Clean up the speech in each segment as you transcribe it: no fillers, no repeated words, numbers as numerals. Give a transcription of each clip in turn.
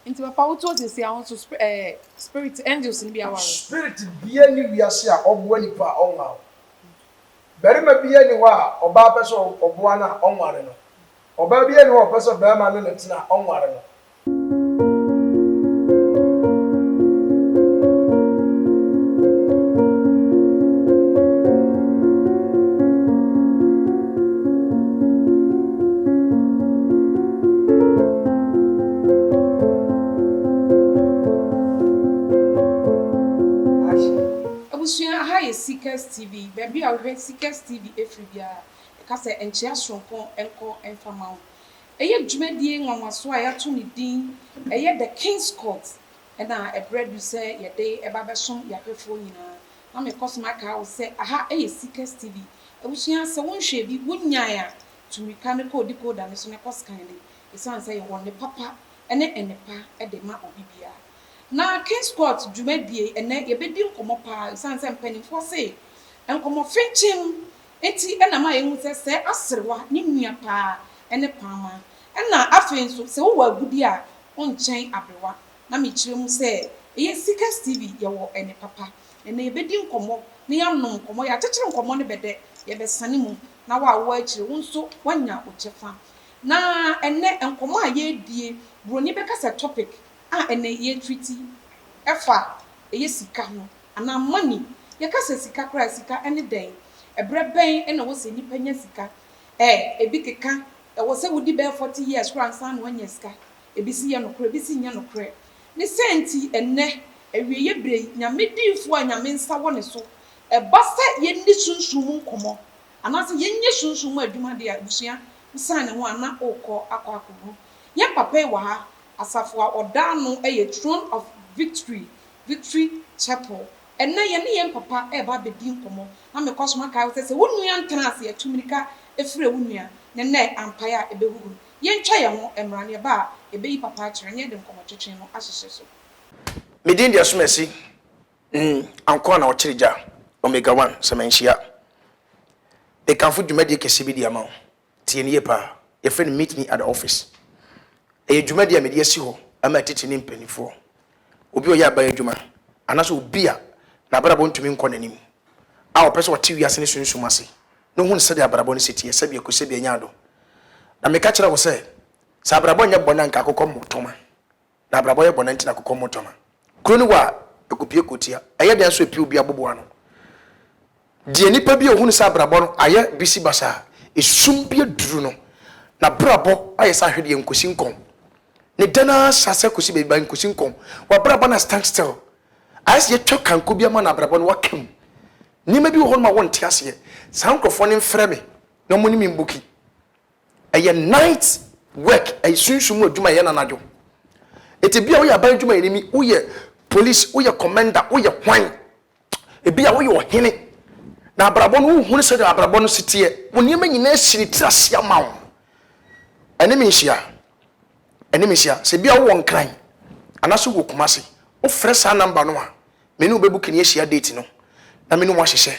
Nti papa wo to sɛsi a wo nso eh spirit angels no bi aware wo? Spirit biaa nni wiase a ɔboa nipa a ɔnware wo. Barima biaa nni hɔ a ɔbaa pɛ sɛ ɔboa no a ɔnware no. Ɔbaa biaa nni hɔ a ɔpɛ sɛ barima ne no tena a ɔnware no. Abusua aha yɛ Seekers TV, baabi a wohwɛ Seekers TV firi biara yɛka sɛ nkyea soronko nkɔ mfa ma wo. Ɛyɛ dwumadie nwanwasoɔ a yɛato ne din ɛyɛ The King's Court ɛna ɛberɛ adu sɛ yɛde ɛba bɛsom yɛahwɛfoɔ nyinaa. Na mekɔ so makae wo sɛ aha yɛ Seekers TV. Abusua sɛ wonhwɛɛ bi, wonyae a, tu mmirika ne kɔ decoder no so na kɔ scan no ɛsiane sɛ yɛwɔ nne papa ne nnepa de ma obi biara. Na King's Court dwumadie ɛnnɛ yɛbɛdi nkɔmmɔ paa ɛsiane sɛ mpaninfoɔ se nkɔmmɔ fenkyem nti na ma yɛhu sɛ sɛ aserewa ne nua paa ne kwamma ɛna afei nso sɛ wowɔ agudie a wonkyɛn aberewa na mekyerɛ mu sɛ ɛyɛ Seekers TV yɛwɔ ɛnne papa ɛnnɛ yɛbɛdi nkɔmmɔ na yɛanom nkɔmmɔ yɛakyekyere nkɔmmɔ no bɛdɛ yɛbɛsane mu na wo a wowɔ akyire wo nso woanya wo kyɛfa. Na ɛnnɛ nkɔmmɔ a yɛredie, buroni bɛka sɛ topic a ɛnnɛ yɛretreati ɛfa ɛyɛ sika ho anaa money. Yɛka sɛ sika koraa a, sika ɛne dɛn? Ɛberɛ bɛn na ɛwɔ sɛ nnipa nya sika? Ɛ, ebi keka ɛwɔ sɛ wodi bɛyɛ 40 years koraa ansa na woanya sika. Ebi se yɛ nokorɛ, ebi se nyɛ nokorɛ. Ne saa nti ɛnnɛ, awieɛ berɛ yi, Nyame diyifoɔ a Nyame nsa wɔ ne so, ɛba sɛ yɛnni sunsum mu nkɔmmɔ, anaasɛ yɛnyɛ sunsum mu adwuma deɛ a, abusua, wosiane ne ho a na worekɔ akɔ akɔwu. Yɛn papa yi wɔ ha, asafo a ɔda ano yɛ Throne of Victory, Victory Chapel. Ɛnnɛ yɛne yɛn papa reba abɛdi nkɔmmɔ, na mekɔ so makae wo sɛ, sɛ wo nua ntena ase a, tu mmirika frɛ wo nua, na nnɛ ampaeɛ a ɛbɛhuhuru. Yɛntwa yɛn ho mmra, na yɛba a, yɛbɛyi papa akyerɛ, na yɛde nkɔmmɔtwetwe no ahyehyɛ so. Me din de Asumasi mm Ankoa na ɔkyere gya Omega one sɛ manhyia Mekamfo dwumadie kɛseɛ bi de ama wo Tie no yie paa Yɛfrɛ no Meet Me at the Office Ɛyɛ dwumadie a mede asi hɔ ama atitire ne mpanimfoɔ Obi a ɔyɛ aban adwuma anaasɛ obi a n'abrabɔ ntumi nkɔ n'anim a ɔpɛ sɛ ɔte wiase ne sunsum ase na ɔhunu sɛdeɛ abrabɔ no si teɛ sɛdeɛ kosɛbia nya ado Na meka kyerɛ wo sɛ, sɛ abrabɔ nyɛ bɔne a anka akokɔ mmɔ tɔma, na abrabɔ yɛ bɔne nti na akokɔ mmɔ tɔma. Kuro no wɔ a, ɛkɔpue kɔtia. Ɛyɛ dɛn nso ɛpue obi abobo ano? Deɛ nipa bi a ɔhunu sɛ abrabɔ no ayɛ bisi basaa, esum bi aduru no, n'abrabɔ ayɛ sɛ ahwedeɛ nkosi nkɔn. Ne dan ara hyɛ aseɛ kɔsi baabi ba nkosi nkɔn. W'abrabɔ no stand still. Ayɛ sɛ yɛatwa kanko bi ama no abrabɔ no waka mu. Nneɛma bi wɔ hɔnom a wonte aseɛ. Saa nkurɔfoɔ no mfrɛ me na wɔne me mbuki. Ɛyɛ night work, ɛyɛ sunsum mu adwuma ɛyɛ no anadwo. Eti bi a woyɛ aban adwumayɛni mi, woyɛ police, woyɛ commander, woyɛ hwan, ebi a woyɛ ɔhene, na abrabɔ no wohunu sɛdeɛ abrabɔ no si teɛ, wo nneɛma nyinaa si ne tiri ase ama wo. Ɛne me nhyia, ɛne me nhyia. Sɛ bi a wowɔ Nkran anaasɛ wowɔ Kumasi, wofrɛ saa number no a, me ne wo bɛbuki ne ahyia date no na me ne wo ahyehyɛ.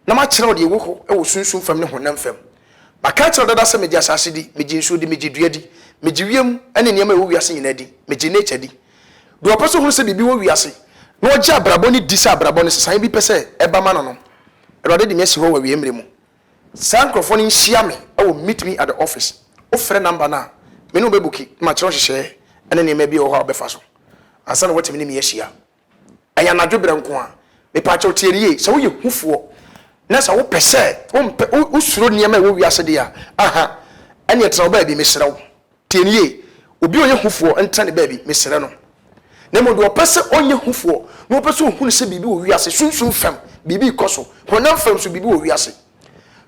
na makyerɛ wo deɛ ɛwɔ hɔ wɔ sunsum fam ne honam fam. Maka akyerɛ wo dada sɛ megye asase di, megye nsuo di, megye dua di, megye wiem ne nneɛma a ɛwɔ wiase nyinaa di, megye nature di. Deɛ ɔpɛ sɛ ɔhunu sɛ biribi wɔ wiase na ɔgye abrabɔ no di sɛ abrabɔ no nsesaeɛ bi pɛ sɛ ɛba ma no no, Awurade de me asi hɔ wɔ awieɛ mmerɛ mu. Saa nkorɔfoɔ no nhyia me wɔ Meet Me at the Office. Wofrɛ number no a, me ne wo bɛbuki na makyerɛ wo nhyehyɛeɛ ne nneɛma bi a ɛwɔ hɔ a wobɛfa so ansa na woatumi ne me ahyia. Ɛyɛ anadwo berɛ nko ara. Mepaakyɛw tie no yie, sɛ woyɛ hufoɔ na sɛ wopɛ sɛ wompɛ wosuro nneɛma a ɛwɔ wiase deɛ a, aha, ɛneɛ tena wo baabi, mesrɛ wo. Tie no yie, obi a ɔyɛ hufoɔ ntena ne baabi, mesrɛ no. Na mmom deɛ ɔpɛ sɛ ɔnyɛ hufoɔ na ɔpɛ sɛ ɔhunu sɛ biribi wɔ wiase, sunsum fam biribi rekɔ so, honam fam nso biribi wɔ wiase.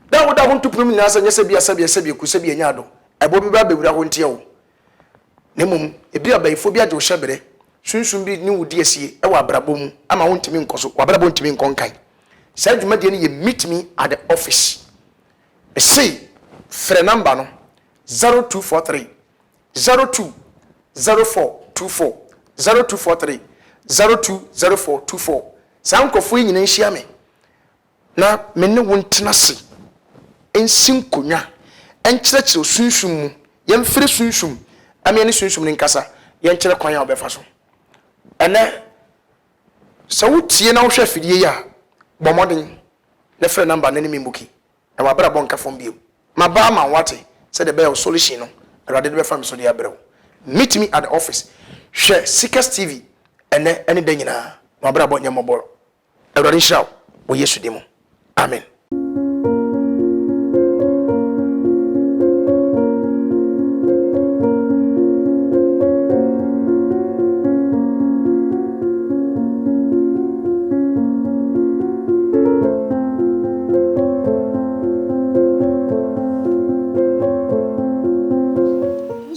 Da a woda ho nto pono mu nyinaa sɛ nyɛ sɛ bi a sɛbi sɛbi aku sɛbi anya ado, ɛboɔ bi bɛba abɛwura hɔ ntia wo. Na mmom, ebia ɔbayifoɔ bi agye wo hyɛberɛ, sunsum bi ne wo di asie wɔ abrabɔ mu ama wontumi nkɔ so, w'abrabɔ ntumi nkɔ nkan. Saa dwumadie no yɛ Meet Me at the Office. Mese frɛ number no 0243 02 0424, 0243 02 0424. Saa nkurɔfoɔ yi nyinaa nhyia me. na me ne wo ntena ase nsi nkonnwa nkyerɛkyerɛ sunsum mu, yɛmfrɛ sunsum ma yɛne sunsum no nkasa, yɛnkyerɛ kwan a wobɛfa so. Ɛnnɛ, sɛ wotie na wohwɛ afidie yi a, bɔ mmɔden na frɛ number no ne me mbuki na w'abrabɔ nka fam bio. Maba ama wo wate, sɛdeɛ ɛbɛyɛ wo solution no, Awurade de bɛfa me so de abrɛ wo. Meet me at the office. Hwɛ Seekers TV ɛnnɛ ne da nyinaa na w'abrabɔ nyɛ mmɔbɔ. Awurade nhyira wo wɔ Yesu din mu. Amen.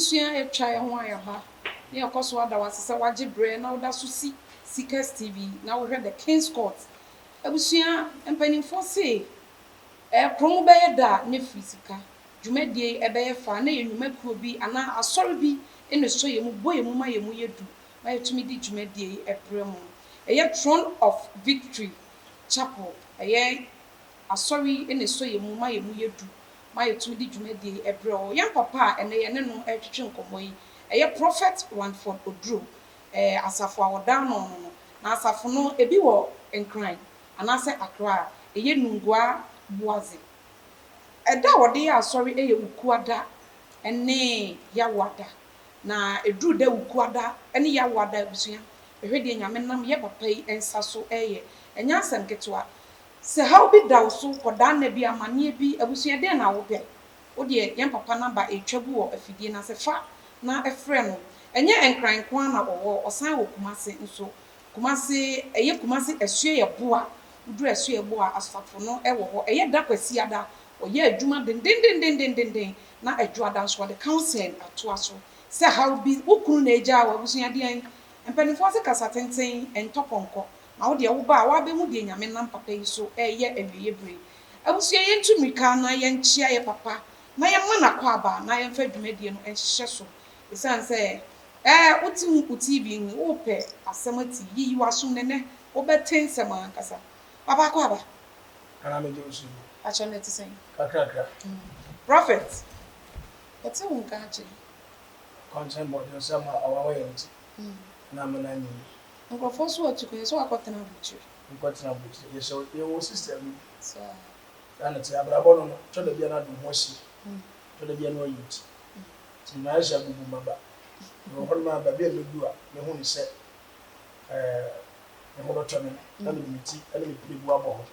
Abusua atwa yɛn ho a yɛaba na yɛkɔ so ada wo ase sɛ woagye berɛ na woda so si Seekers TV na wohwɛ The King's Court. Abusua mpanimfoɔ se kuro mu bɛyɛ da a na firi sika. Dwumadie yi ɛbɛyɛ fɛ a na ɛyɛ nnwumakuo bi anaa asɔre bi na ɛsɔ yɛn mu bɔ yɛn mu ma yɛn mu yɛ du ma yɛtumi de dwumadie yi brɛ mo. Ɛyɛ Throne of Victory Chapel, ɛyɛ asɔre yi na ɛsɔ yɛn mu ma yɛn mu yɛ du ma yɛtumi de dwumadie yi brɛ wo. Yɛn papa a ɛnnɛ yɛne no retwetwe nkɔmmɔ yi, ɛyɛ Prophet Ranford Oduro, ɛyɛ asafo a wɔda ano no no. Na asafo no, ebi wɔ Nkran anaasɛ Accra a, ɛyɛ Nungua Boadze. Ɛda a wɔde yɛ asɔre yɛ Wukuada ne Yawoada. Na ɛduru da Wukuada ne Yawoada abusua, bɛhwɛ deɛ Nyame nam yɛ papa yi nsa so reyɛ. Ɛnyɛ asɛm ketewa. Sɛ haw bi da wo so, kɔdaa nna bi, amaneɛ bi, abusua dɛn na wopɛ? Wo deɛ yɛn papa number ɛretwa gu wɔ afidie no ase, fa na frɛ no. Ɛnyɛ Nkran nko ara na ɔwɔ, ɔsan wɔ Kumasi nso. Kumasi, ɛyɛ Kumasi Asuoyɛboa, woduru Asuoyɛboa a, asafo no wɔ hɔ. Ɛyɛ da Kwasiada, ɔyɛ adwuma dendendendendenden na Adwoada nso ɔde counselling atoa so. Sɛ haw bi, wo kunu na agyaa wo, abusua deɛn? Mpanimfoɔ se kasa tenten ntɔ pɔnkɔ. Na wo deɛ woba a woabɛhu deɛ Nyame nam papa yi so reyɛ awieɛ berɛ yi. Abusua yɛntu mmirika na yɛnkyea yɛ papa na yɛmma no akwaaba na yɛmfa dwumadie no nhyehyɛ so. Ɛsiane sɛ ɛɛ wote wo TV ho wopɛ asɛm atie, yiyi w'asom na ɛnnɛ wobɛte nsɛm ankasa. Papa akwaaba. Nana megye wo so yi. Pakyɛ no ɛte sɛn? Kakrakra. Prophet, yɛte wo nka akyɛ. Kwankyɛn bɔdwesɛ ma ɔwawa yɛn ti na amena anyi yi. Nkurɔfoɔ nso atu kwan sɛ wakɔtena aburokyire. Nkɔtena aburokyire. Yɛhyɛ yɛwɔ system bi. Saa. Saa na ɛte. Abrabɔ no no, tɔ da bi a na ade wo ho asi. Tɔ da bi a na wayi wo ti. Nti mayɛ sɛ abubu m'aba. Mewɔ hɔnom a baabi a mɛdu a mɛhu ne sɛ ɛɛ me ho bɛtɔ me no, na mede me ti ne me pirebuo abɔ hɔ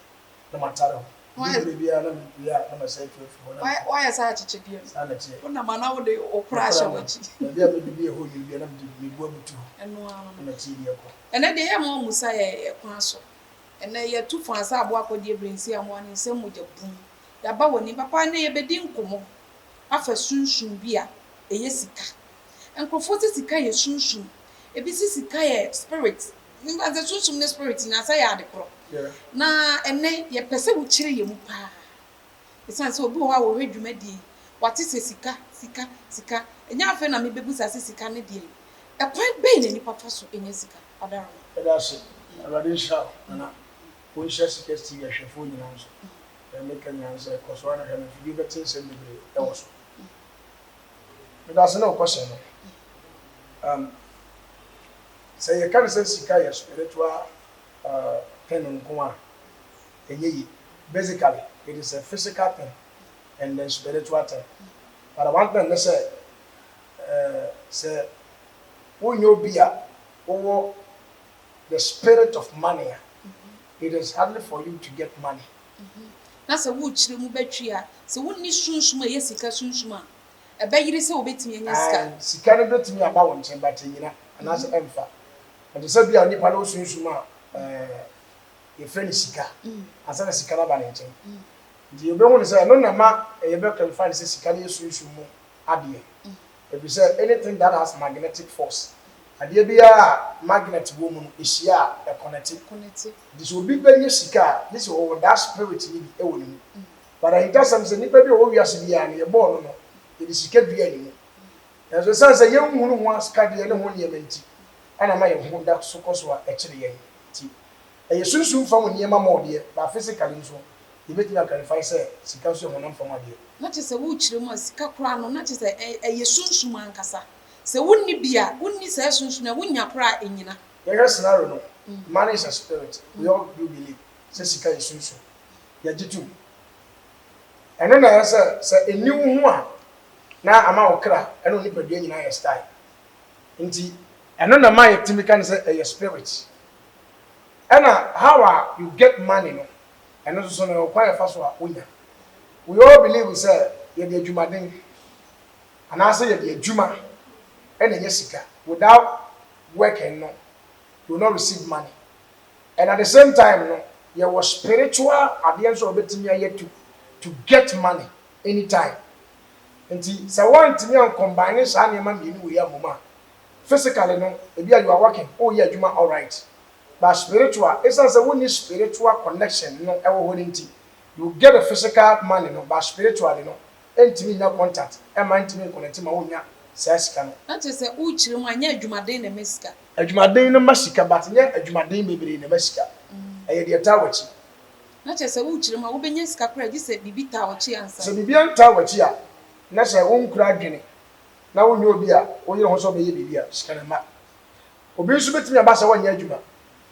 na matare hɔ. Ɛdu berɛ biara na mewie a na masan atu afiri hɔ na mekɔ. Woayɛ saa akyekyedeɛ no. Saa na ɛteɛ. Wonam a na wode wo kora ahyɛ w'akyi. Baabi a mɛdu bi a ɛhɔ nwunu biara na mede me bo abutu hɔ. Ɛno ara no. Na mate deɛ ɛkɔ. Ɛnnɛ deɛ yɛmma wɔn sa yɛ kwan so. Ɛnnɛ yɛtu fo ansa aboa akɔdi abirensi amoa ne nsam mogya bum. Yɛaba w'anim. Papa ɛnnɛ yɛbɛdi nkɔmmɔ afa sunsum bi a ɛyɛ sika. Nkurɔfoɔ se sika yɛ sunsum. Ebi se sika yɛ spirit. Memfa no sɛ sunsum ne spirit nyinaa sɛ ɛyɛ ade korɔ. Na ɛnnɛ yɛpɛ sɛ wokyerɛ yɛn mu paa. Ɛsiane sɛ obi wɔ hɔ a ɔhwɛ dwumadie yi, wate sɛ sika, sika, sika. Ɛnyɛ afei na mebɛbusa sɛ sika ne deɛn. Ɛkwan bɛn na nnipa fa so nya sika? Ɔdaroma. Meda ase. Awurade nhyira wo Nana. Ɔnhyira Seekers TV ahwɛfoɔ nyinaa nso. Deɛ meka nyinaa ne sɛ kɔ so ara na hwɛ no mfidie wobɛte nsɛm bebree wɔ so. Meda ase ne wo question no. Um, sɛ yɛka no sɛ sika yɛ spiritual uh, thing nko a, ɛnyɛ yie. Basically, it is a physical thing and then spiritual thing. But one thing ne sɛ, uh, sɛ wonyɛ obi a wowɔ the spirit of money a, it is hardly for you to get money. Na sɛ worekyerɛ mu bɛtwe a, sɛ wonni sunsum a ɛyɛ sika sunsum a, ɛbɛyere sɛ wobɛtumi anya sika. Ae, sika no bɛtumi aba wo nkyɛn but ɛnnyina anaasɛ ɛmfa. Ɛte sɛ bi a nipa no wɔ sunsum a yɛfrɛ no sika ansa na sika no aba ne nkyɛn. Nti yɛbɛhu no sɛ ɛno na ɛma yɛbɛ clarify no sɛ sika no yɛ sunsum mu adeɛ. Ɛfiri sɛ anything that has magnetic force, adeɛ biara a magnet wɔ mu no ɛhyia a ɛkɔnɛte. Nti sɛ obi bɛnya sika a, gye sɛ ɔwɔ that spirit no bi wɔ ne mu. But ahintasɛm sɛ nipa bi a ɔwɔ wiase biara no yɛbɔɔ no no yɛde sika duaa ne mu. Nanso ɛsiane sɛ yɛnhunu ho asikadeɛ ne ho nneɛma nti na ama yɛn ho da so kɔ so a ɛkyere yɛn. Nti ɛyɛ sunsum fam nneɛma more deɛ but physically nso yɛbɛtumi a clarify sɛ sika nso yɛ honam fam adeɛ. Na kyerɛ sɛ worekyerɛ mu a sika koraa no na kyerɛ sɛ ɛyɛ sunsum ankasa. Sɛ wonni bi a, wonni saa sunsum no a, wonya koraa a, ɛnnyina. Yɛhwɛ scenario no, money is a spirit, we all do believe sɛ sika yɛ sunsum, yɛgye tom. Ɛno na ɛyɛ sɛ, sɛ ɛnni wo ho a, na ama wo kra ne wo nipadua nyinaa ayɛ style. Nti ɛno na ɛma yɛtumi ka no sɛ ɛyɛ spirit. Ɛna how a you get money no, ɛno nso so no, ɛwɔ kwan a yɛfa so a wonya. We all believe sɛ yɛde adwumaden anaasɛ yɛde adwuma na ɛnya sika. Without working no, you will not receive money. And at the same time no, yɛwɔ spiritual adeɛ nso a wobɛtumi ayɛ to get money anytime. Nti sɛ woantumi ancombine saa nneɛma mmienu wei ammom a, physically no, ebi a you are working, woyɛ adwuma alright, but spiritual, ɛsiane sɛ wonni spiritual connection no ɛwɔ hɔ no nti, you get the physical money no, but spiritually no, ɛntumi nya contact, ɛma ntumi nconnect ma wonya saa sika no. Na kyerɛ sɛ wokyerɛ mu a, nyɛ adwumaden na ɛma sika. Adwumaden no ma sika, but nyɛ adwumaden bebree na ɛma sika. Ɛyɛ deɛ taa w'akyi. Na kyerɛ sɛ wokyerɛ mu a, wobɛnya sika koraa gye sɛ biribi taa w'akyi ansa. Sɛ biribi antaa w'akyi a, na sɛ wonkura adwene na wonyɛ obi a woyere ho sɛ wobɛyɛ biribi a, sika no mma. Obi nso bɛtumi aba sɛ wɔnyɛ adwuma,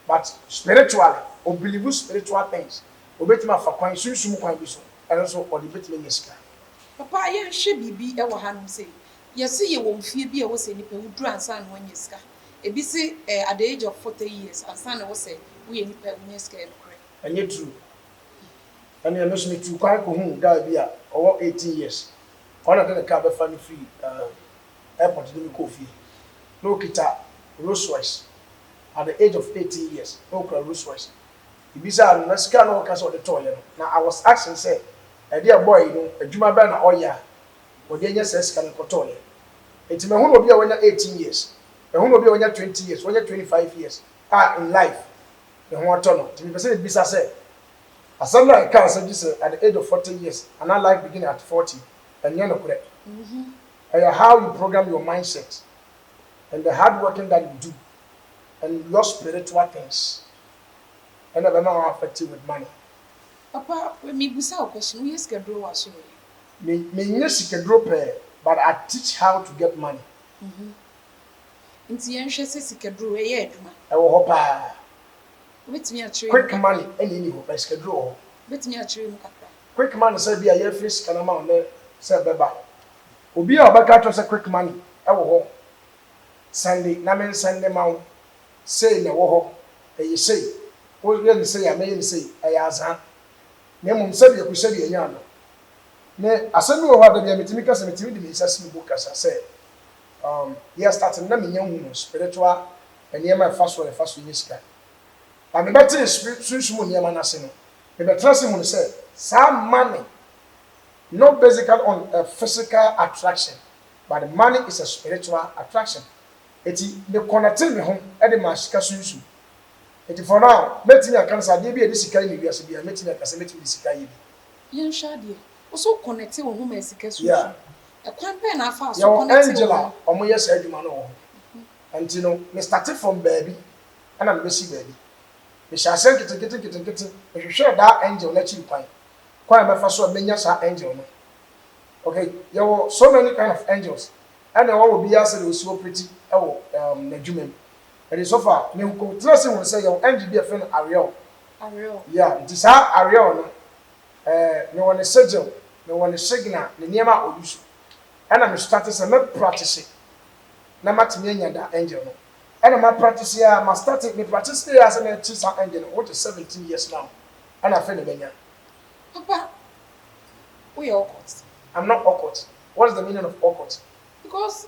but spiritually obelieve spiritual things, obɛtumi afa kwan sunsum kwan bi so, ɛno nso ɔde bɛtumi anya sika. Papa, yɛnhwɛ biribi wɔ hanom sɛ yɛse yɛwɔ mfie bi a ɛwɔ sɛ nipa woduru ansa na woanya sika. Ebi se at the age of 40 years ansa na ɛwɔ sɛ woyɛ nipa a wonya sika. Yɛ nokorɛ? Ɛnyɛ true. Ɛne ɛno so metu kwan kɔhu guy bi a ɔwɔ 18 years. Ɔna de ne car bɛfa no firi airport de me kɔɔ fie na okita Rolls Royce. At the age of 18 years na okura Rolls Royce. Ibisaa no na sika na ɔka sɛ ɔde tɔɔyɛ no, na I was asking sɛ ɛde a boy no adwuma bɛn na ɔyɛ a wɔde anya saa sika no kɔtɔɔyɛ. Eti mahu no obi a wanya 18 years, mahu no obi a wanya 20 years, wanya 25 years a in life ne ho atɔ no. Nti mepɛ sɛ mebisa sɛ asɛm no a ɛkaa sɛ gye sɛ at the age of 40 years anaa life begin at 40, ɛnyɛ nokorɛ. Ɛyɛ how you program your mindset and the hard working that you do and your spiritual things ɛna ɛbɛma wo affect you with money. Papa, mebusa wo question, woyɛ sikaduro wɔ aso yɛ? Me menyɛ sikaduro pɛɛ, but I teach how to get money. Nti yɛnhwɛ sɛ sikaduro ɛyɛ adwuma? Ɛwɔ hɔ paa. Wobɛtumi akyerɛ mu Quick kakra? money ɛna ɛni hɔ, but sikaduro wɔ hɔ. Wobɛtumi akyerɛ mu kakra? Quick money sɛ bi a yɛfiri sika no ma wo nɛ sɛ ɛbɛba. Obi a ɔbɛka kyerɛ sɛ quick money ɛwɔ hɔ, send na me nsend ma wo sei na ɛwɔ hɔ, ɛyɛ sei, woyɛ ne sei a mɛyɛ ne sei, ɛyɛ azaa. Na mmom sɛdeɛ ku sɛdeɛ ɛnya no me asɛm bi wɔ hɔ a, dabi a metumi kasa, metumi de me nsa si me bo kasa sɛ yɛ start no na menya hu no spiritual nneɛma a ɛfa so a ɛfa so nyɛ sika, na mebɛtee sunsum nneɛma no ase no, mebɛtena se hu no sɛ saa money no basically on a physical attraction, but money is a spiritual attraction. Eti me connect me ho ɛde ma sika sunsum. Eti for now mɛtumi aka no sɛ adeɛ bi a yɛde sika yi na ewiase bi a mɛtumi aka sɛ mɛtumi de sika yɛ bi. Yɛnhwɛ adeɛ, wo so connect wo ho ma sika sunsum? Yeah. Ɛkwan bɛn na afa so Yɛwɔ connect wo angel ho? A ɔmo saa adwuma no wɔ hɔ. Nti no me start from baabi ɛna mebɛsi baabi. Mehyɛ aseɛ nketenkete nketenkete, mehwehwɛ daa angel n'akyiri kwan, kwan a mɛfa so a menya saa angel no. Okay, yɛwɔ so many kind of angels, ɛna ɛwɔ wɔ biara sɛ de osi operate ɛwɔ n'adwuma mu. Ɛde so far menkɔ tena se hu sɛ yɛwɔ angel bi a yɛfrɛ no Ariel. Ariel. Yeah, nti saa Ariel no, mewɔ ne sigil, mewɔ ne signal, ne nneɛma a ɔyi so, ɛna me start sɛ mɛ practice na matumi anya da angel no. Ɛna ma practice a ma start me practice a sɛ mɛkyi saa angel no, which is 17 years now, ɛna afei na manya. Papa, woyɛ occult? I'm not occult. What is the meaning of occult? Because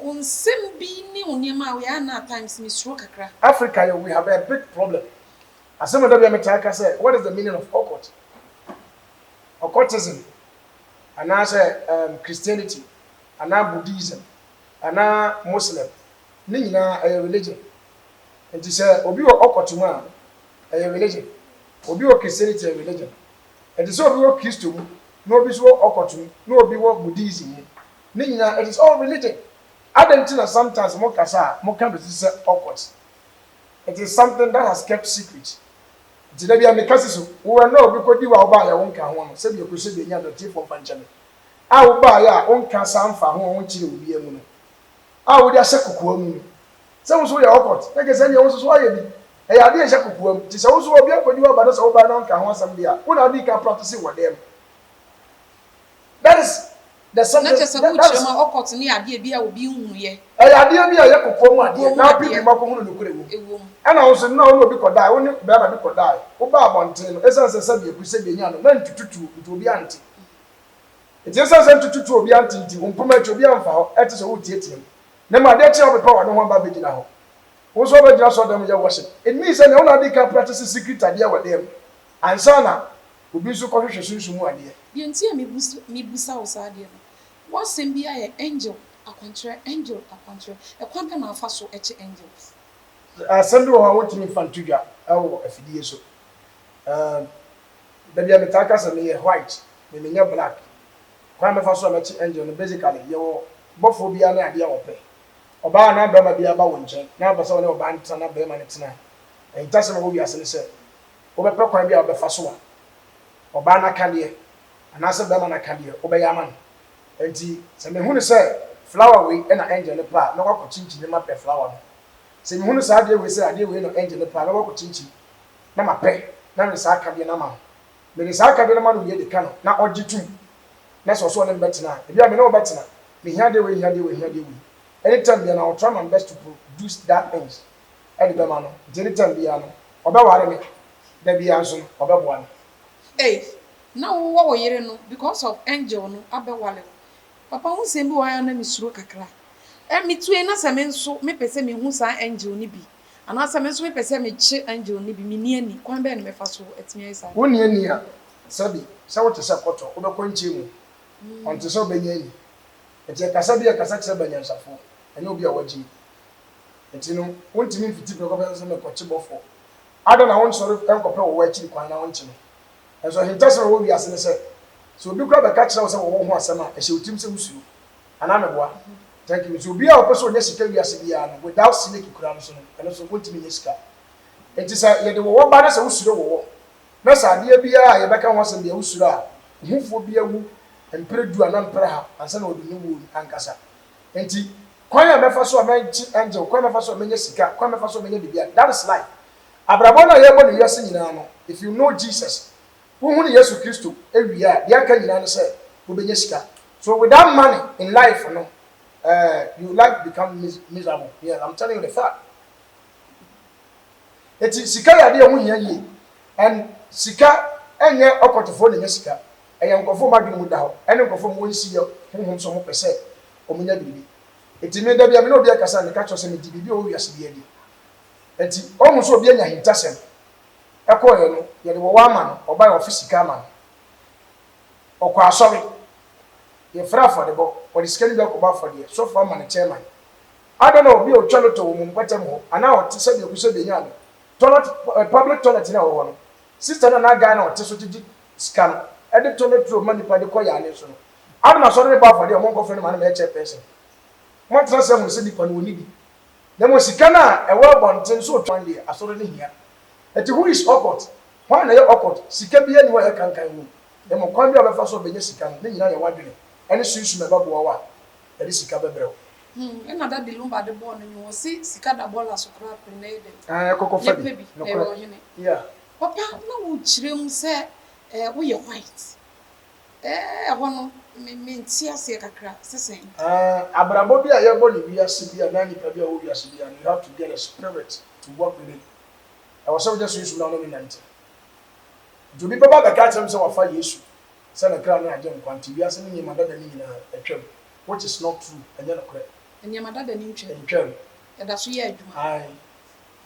wo nsɛm bi ne wo nneɛma a woyɛ ana, at times mesuro kakra. Africa yɛ, we have a big problem. Asɛm a dabi a metaa ka sɛ, what is the meaning of occult? Occultism anaasɛ Christianity anaa Buddhism anaa Muslim ne nyinaa ɛyɛ religion. Nti sɛ obi wɔ occult mu a, ɛyɛ religion. Obi wɔ Christianity, ɛyɛ religion. Nti sɛ obi wɔ Kristo mu na obi nso wɔ occult mu na obi wɔ Buddhism mu, ne nyinaa it is all religion. Adɛn nti na sometimes mo kasa a mo ka bɛsi sɛ occult? It is something that has kept secret. Nti da bi a meka si so, wowɛ na obi kɔdi wa wobaayɛ wo nka ho no, sɛbi ɛkɔ sɛbi anya dɔtiefoɔ mfa nkyɛ me a wobaayɛ a wonka saa mfa ho a wonkyerɛ obiara mu no. a wode ahyɛ kokoa mu no, sɛ wo nso woyɛ occult, na kyerɛ sɛ ɛnneɛ wo nso so woayɛ bi. Ɛyɛ adeɛ a ɛhyɛ kokoa mu. Nti sɛ wo nso obi akɔdi w'aba na sɛ wobae na wonkaa ho asɛm deɛ a, wo na wodii kan practice wɔ dan mu. That is the Na something, kyerɛ sɛ that, that wokyerɛ is mu a occult no yɛ adeɛ bi a obi nhunuiɛ. Ɛyɛ adeɛ bi a ɛyɛ kokoa mu adeɛ Kokoa mu na adeɛ. wopirepire mu akɔhunu nokorɛ wɔ mu. Ɛwɔ mu. Ɛna wo nso na wo ne obi kɔdae, wo ne barima bi kɔdae, wobaa abɔnten no, ɛsiane sɛ sɛdeɛ aku sɛdeɛ nya no, na ntututuo nti obi ante. Nti ɛsiane sɛ ntututuo obi ante nti, wo mpoma akyi obi amfa hɔ, ɛte sɛ woreteatea mu. Na mmom adeɛ kye a wopepa w'ano ho aba abɛgyina hɔ. Wo nso wobɛgyina asɔredan mu yɛ worship. It means sɛ nea wo na wode kan practice secret adeɛ wɔ dan mu ansa na obi nso kɔhwehwɛ sunsum mu adeɛ. Deɛ nti a mebisa wo saa adeɛ no, w'asɛm biara yɛ angel akwankyerɛ, angel akwankyerɛ. Ɛkwan bɛn na wofa so kye angels? Asɛm bi wɔ hɔ a wontumi mfa nto dwa wɔ afidie so. Da bi a metaa ka sɛ meyɛ white, me menyɛ black. Kwan a mɛfa so a mɛkye angel no, basically yɛwɔ bɔfoɔ biara ne adeɛ a ɔpɛ. Ɔbaa anaa barima biara ba wo nkyɛn na wopɛ sɛ wo ne ɔbaa no tena na barima no tena a, ahintasɛm a ɛwɔ wiase ne sɛ wobɛpɛ kwan bi a wobɛfa so a ɔbaa no akadeɛ anaasɛ barima no akadeɛ wobɛyɛ ama no. Enti sɛ mehunu sɛ flower wei na angel no pɛ a, mɛkɔ akɔkyinkyin na mapɛ flower no. Sɛ mehunu saa adeɛ wei sɛ adeɛ wei na angel no pɛ a, mɛkɔ akɔkyinkyin na mapɛ na mede saa akadeɛ no ama no. Mede saa akadeɛ no ma no wie de ka no na ɔgye tom na sɛ ɔsɛ ɔne me bɛtena a, ebia me ne wo bɛtena, mehia adeɛ wei, hia adeɛ wei, hia adeɛ wei. Anytime biara no, I will try my best to produce that things de bɛma no. Nti anytime biara no, ɔbɛware me, da biara nso no, ɔbɛboa me. Ei, na wowɔ wo yere no because of angel no abɛwale wo. Papa ho nsɛm bi wɔ hɔ a na mesuro kakra. Ɛ, metue na sɛ me nso mepɛ sɛ mehu saa angel no bi, anaasɛ me nso mepɛ sɛ mekye angel no bi, menni ani, kwan bɛn na mɛfa so atumi ayɛ saa? Wonni ani a, sɛbi, sɛ wote sɛ kɔtɔ, wobɛkɔ nkyɛn mu, ɔnte sɛ wobɛnya ani. Enti ɛkasa bi a ɛkasa kyerɛ banyansafoɔ, ɛnyɛ obi a wagyimi. Enti no, wontumi mfiti prɛko pɛ sɛ mekɔkye bɔfoɔ. Adɛn na wonsɔre nkɔpɛ wɔwɔ akyiri kwan na wonkye no? Nanso ahintasɛm a ɛwɔ wiase ne sɛ, sɛ obi koraa bɛka kyerɛ wo sɛ wɔwɔ ho asɛm a, ɛhyɛ wo tirim sɛ wusuro. Anaa meboa? Thank you. Nti obiara a ɔpɛ sɛ ɔnya sika wiase biara no, without snake koraa no so no, ɛno nso wontumi nyɛ sika. Nti sɛ yɛde wɔwɔ ba na sɛ wosuro wɔwɔ, na sɛ adeɛ biara a yɛbɛka ho asɛm biara wosuro a, ohufoɔ bi awu mprɛ du anaa mprɛ ha ansa na wadu ne wuo no ankasa. Nti kwan a mɛfa so a mɛgye angel, kwan a mɛfa so a mɛnya sika, kwan a mɛfa so a mɛnya biribiara, that is life. Abrabɔ no a yɛrebɔ no wiase nyinaa no, if you know Jesus, wohunu Yesu Kristo wie a, deɛ aka nyinaa ne sɛ wobɛnya sika. So without money in life no, eh, you life become miserable. Yeah, I'm telling you the fact. Eti sika yɛ adeɛ a ɛho hia yie. And sika ɛnyɛ ɔkɔtofoɔ na ɛnya sika. Ɛyɛ nkurɔfoɔ a wɔn adwene mu da hɔ ɛne nkurɔfoɔ a wɔn nsi yɛ honhom sɛ wɔpɛ sɛ wɔnya biribi. Eti me da bi a me ne obi ɛkasa a meka kyerɛ sɛ megye biribi a ɛwɔ wiase biara di. Enti ɔhu sɛ obi anya ahintasɛm. Ɛkɔeɛ no, yɛde wɔwɔ ama no, ɔbaeɛ wɔfe sika ama no. Ɔkɔ asɔre, yɛfrɛ afɔrebɔ, ɔde sika no bi akɔbɔ afɔdeɛ, sɔfo ama no chairman. Adɛn na obi a ɔtwa lotto wɔ mo mpɔtam hɔ anaa ɔte sɛdeɛ ɛgu sɛ bɛnya no, toilet, public toilet no a ɛwɔ hɔ no, sister no anaa guy no a ɔte so gyegye sika no de toilet roll ma nnipa de kɔ yaane so no, adɛn na asɔre no bɔ afɔdeɛ a wɔnkɔfrɛ no ma no mmɛyɛ chairperson? Moatena ase ahunu sɛ nipa no ɔnni bi. Na mmom sika no a ɛwɔ abɔnten so otwa deɛ, asɔre no hia. Enti who is occult? Hwan na ɛyɛ occult? Sika biara nni hɔ a ɛyɛ kankan wom. Na mmom kwan bi a wobɛfa so a wobɛnya sika no, ne nyinaa yɛ w'adwene ne sunsum a ɛbɛboa wo a ɛde sika bɛbrɛ wo. Hmm, ɛna Daddy Lumba de bɔɔ no nwom, ɔse sika da bɔɔla so koraa pere na ɛyɛ dɛn? Aah, kɔkɔ fa Yɛpɛ bi, bi, na ɛyɛ nokorɛ, ɔhene. yeah. Papa, na wokyerɛ mu sɛ eh, woyɛ white. Eh, ɛhɔ no, me, mente aseɛ kakra, sɛ sɛn? Eh, abrabɔ bi a yɛbɔ no wiase bi anaa nipa bi a ɔwɔ wiase biara no, you have to get a spirit to work with it. Ɛwɔ sɛ wogya sunsum na wo ne no nante. Nti obi bɛba abɛka akyerɛ me sɛ wafa Yesu sɛ ne kra ne agyenkwa nti wiase no nneɛma dada no nyinaa atwam, which is not true, ɛnyɛ nokorɛ. Nneɛma dada no ntwam. Ɛntwam. Ɛda so yɛ adwuma. Ae.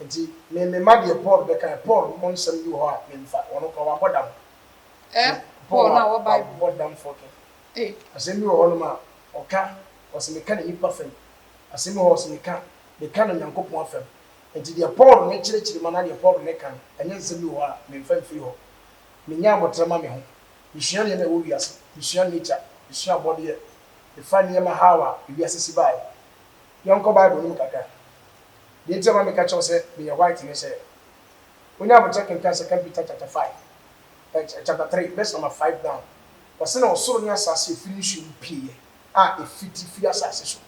Nti me mema deɛ Paul bɛkaeɛ, Paul ho nsɛm bi wɔ hɔ a memfa, ɔno koraa wabɔ dam. Eh, Paul na ɔwɔ Bible. Wabɔ dam fɔkin. Asɛm bi wɔ hɔnom a ɔka, ɔse meka no nnipa fam. Asɛm bi wɔ hɔ a ɔse meka, meka no Nyankopɔn afam. Enti deɛ Paul ne kyerɛkyerɛ mu anaa deɛ Paul ne ka no, ɛnyɛ nsɛm bi wɔ hɔ a memfa mfiri hɔ. Menya aboterɛ ma me ho. Mesua nneɛma a ɛwɔ wiase. Mesua nature. Mesua abɔdeɛ. Mefa nneɛma how a ewiase si baeɛ. Yɛnkɔ Bible no mu kakra. Deɛ nti a ɛma meka kyerɛ wo sɛ meyɛ white ne sɛ, wonya aboterɛ kenkan Second Peter chapter 5, chapter 3 verse number 5 down. Ɔse na ɔsoro ne asase a ɛfiri nsuo mu pieeɛ a ɛfiti firi asase so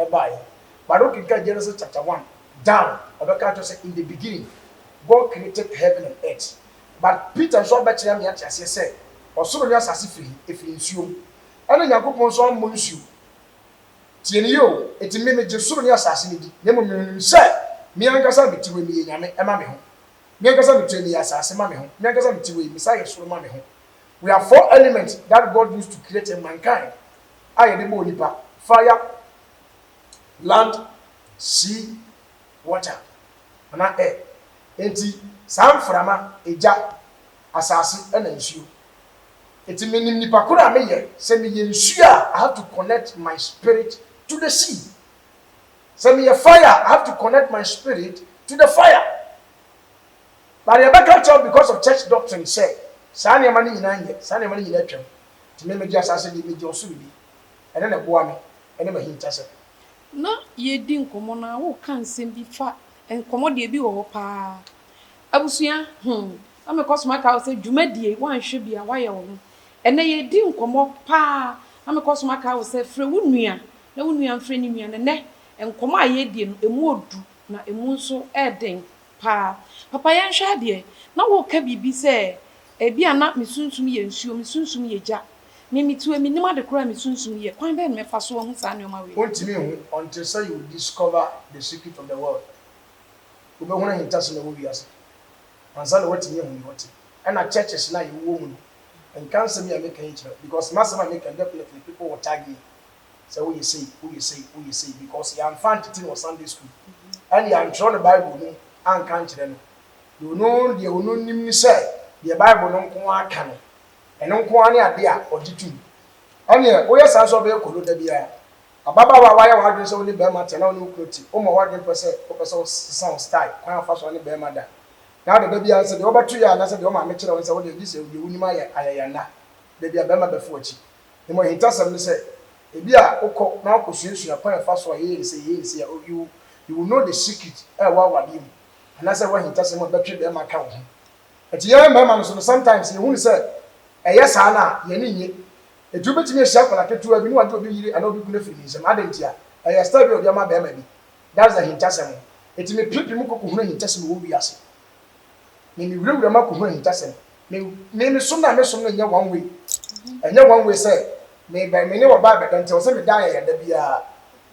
baeɛ. But wokenkan Genesis chapter 1 down, ɔbɛka akyerɛ sɛ in the beginning God created heaven and earth. But Peter nso abɛkyerɛ ama yɛate aseɛ sɛ ɔsoro ne asase firi he? Ɛfiri nsuo mu. Ɛna Nyankopɔn nso ammɔ nsuo. Tie no yie o, enti me megye soro ne asase no di, na mmom menim sɛ me ankasa mete hɔ yi meyɛ nyame ma me ho. Me ankasa mete hɔ yi meyɛ asase ma me ho. Me ankasa mete hɔ yi mesan yɛ soro ma me ho. We have four elements that God used to create a mankind a yɛde bɔɔ nipa, fire, land, sea, water anaa air. Enti saa mframa, egya, asase ɛna nsuo. Enti menim nipa koro a meyɛ, sɛ meyɛ nsuo a, I have to connect my spirit to the sea. Sɛ meyɛ fire a, I have to connect my spirit to the fire. But yɛbɛka kyerɛ wo because of church doctrine sɛ saa nneɛma no nyinaa nyɛ, saa nneɛma no nyinaa atwam. Nti me megye asase di, megye ɔsoro di. Ɛno na ɛboa me ne m'ahintasɛm. Na yɛredi nkɔmmɔ no ara, woreka nsɛm bi fa nkɔmmɔ deɛ ebi wɔ hɔ paa. Abusua, hmm, na mekɔ so maka wo sɛ dwumadie, woanhwɛ bi a, woayɛ wo ho. Ɛnnɛ yɛredi nkɔmmɔ paa, na mekɔ so maka wo sɛ frɛ wo nua na wo nua mfrɛ ne nua. Na ɛnnɛ, nkɔmmɔ a yɛredie no, ɛmu ɔdu na ɛmu nso ɛɛden paa. Papa yɛnhwɛ adeɛ, na woreka biribi sɛ ebia na me sunsum yɛ nsuo, me sunsum yɛ gya. Me mete hɔ yi, mennim ade korɔ a me sunsum yɛ. Kwan bɛn na mɛfa so ahu saa nneɛma wei? Wontumi nhu until sɛ you discover the secret of the world. Wobɛhunu ahintasɛm a ɛwɔ wiase ansa na woatumi ahu nea ɔte. Ɛna churches no a yɛwowɔ mu no, nka nsɛm yi a meka yi nkyerɛ wo because m'asɛm a meka no definitely people will tag me sɛ woyɛ sei, woyɛ sei, woyɛ sei because yɛamfa antete no wɔ Sunday school ɛne yɛantwerɛ no Bible mu anka ankyerɛ no. Deɛ ɔno deɛ ɔno nim ne sɛ deɛ Bible no nko ara ka no, ɛno nko ara ne adeɛ a ɔgye tom. Ɛneɛ woyɛ saa nso a wobɛyɛ kolo da biara. Ababaawa a woayɛ w'adwene sɛ wo ne barima te anaa wo ne wo kunu te, woma w'adwene pɛ sɛ wopɛ sɛ wosesa wo style, kwan a wofa so ne barima da. Na wode da biara sɛ deɛ wobɛto yɛ anaasɛ deɛ wo maame kyerɛ wo ne sɛ wode gye sɛ deɛ wonim ayɛ ayayanna. Da biara barima bɛfa w'akyi. Mmom ahintasɛm ne sɛ, ebia wokɔ na wokɔsuasua kwan a ɛfa so a yɛyɛ no sei, yɛyɛ no sei a, you you will know the secret a ɛwɔ awadeɛ mu anaasɛ ɛwɔ ahintasɛm mu a ɛbɛtwe barima aka wo ho. Nti yɛn mmarima no nso no, sometimes yɛhunu sɛ ɛyɛ saa no a, yɛn ani nnye. Enti wobɛtumi ahyia akwadaa ketewa bi na wagye obi yere anaa obi kunu afiri ne nsam. Adɛn ntia? Ɛyɛ style bi a ɔde ama barima bi. That is ahintasɛm. Enti mepiapia mu kɔ kɔhunu ahintasɛm a ɛwɔ wiase. Me mewurawura mu akɔhunu ahintasɛm. Me me me som no a mesom no nyɛ one way. Ɛnyɛ one way sɛ me bɛ me ne ɔbaa bɛda nti ɛwɔ sɛ meda ayaya da biara.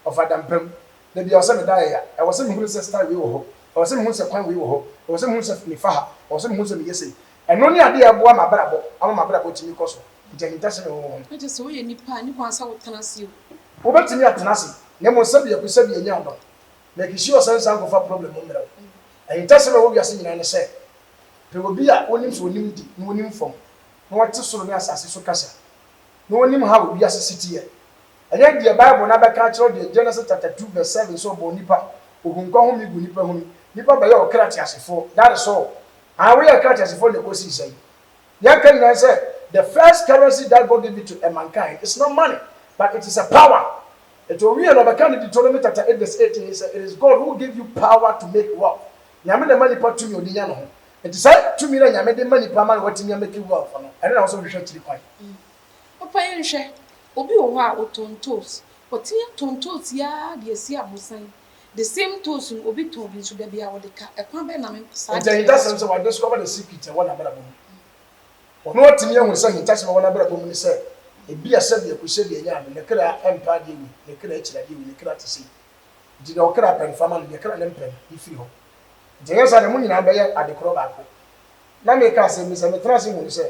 Ɔfa dampa mu. Da biara ɛwɔ sɛ meda ayaya. Ɛwɔ sɛ mehunu sɛ style wei wɔ hɔ. Ɛwɔ sɛ mehunu sɛ kwan wei wɔ hɔ. Ɛwɔ sɛ mehunu sɛ mefa ha. Ɛwɔ sɛ mehunu sɛ meyɛ sei. Ɛno ne adeɛ a ɛboa m'abrabɔ ama m'abrabɔ tumi kɔ so. Nti ahintasɛm a ɛwɔ hɔ no. Na kyerɛ sɛ woyɛ nipa a, ɛnni kwan sɛ wotena ase o. Wobɛtumi atena ase, na mmom sɛbi aku sɛbi anya adɔ. Make sure sɛ nsan nkɔfa problem mmrɛ wo. Ahintasɛm a ɛwɔ wiase nyinaa ne sɛ, pɛ obi a wonim sɛ onim de na onim fam, na ɔte soro ne asase so kasa, na onim how wiase si teɛ. Ɛnyɛ deɛ Bible no abɛka akyerɛ wo deɛ Genesis chapter 2 verse 7 sɛ ɔbɔɔ nipa, ohu nkwa home gu nipa hunu, nipa bɛyɛ ɔkra teasefoɔ, that is all. Aa woyɛ ɔkra teasefoɔ na ɛkɔsii sɛn? Yɛnka nyinaa sɛ the first currency that God gave it to a mankind is not money but it is a power. Enti owiee no ɔbɛka no Deuteronomy chapter 8 verse 18 sɛ it is God who gave you power to make wealth. Nyame na ɛma nipa tumi a ɔde nya ne ho. Enti saa tumi no a Nyame de ma nipa ama no watumi a make wealth no, ɛno na ɛwɔ sɛ wohwehwɛ akyiri kwan. Papa yɛnhwɛ, obi wɔ hɔ a ɔtɔn toes, watumi atɔn toes yi ara de asi abosan. The same toes no obi tɔn bi nso da biara wɔde ka. Ɛkwan bɛn na me saa Enti ahintasɛm sɛ wa discover the secret a ɛwɔ n'abrabɔ mu. Ɔno atumi ahu sɛ ahintasɛm a ɛwɔ n'abrabɔ mu ne sɛ ebia sɛbi akusɛbi anya ade, ne kra mpɛ adeɛ wei, ne kra akyiri adeɛ wei, ne kra te sei. Nti deɛ ɔkra pɛ no fa ma no, deɛ kra no mpɛ no yi firi hɔ. Nti ɛnyɛ saa deɛ mo nyinaa bɛyɛ ade korɔ baako. Na meka asɛm bi sɛ metena ase hunu sɛ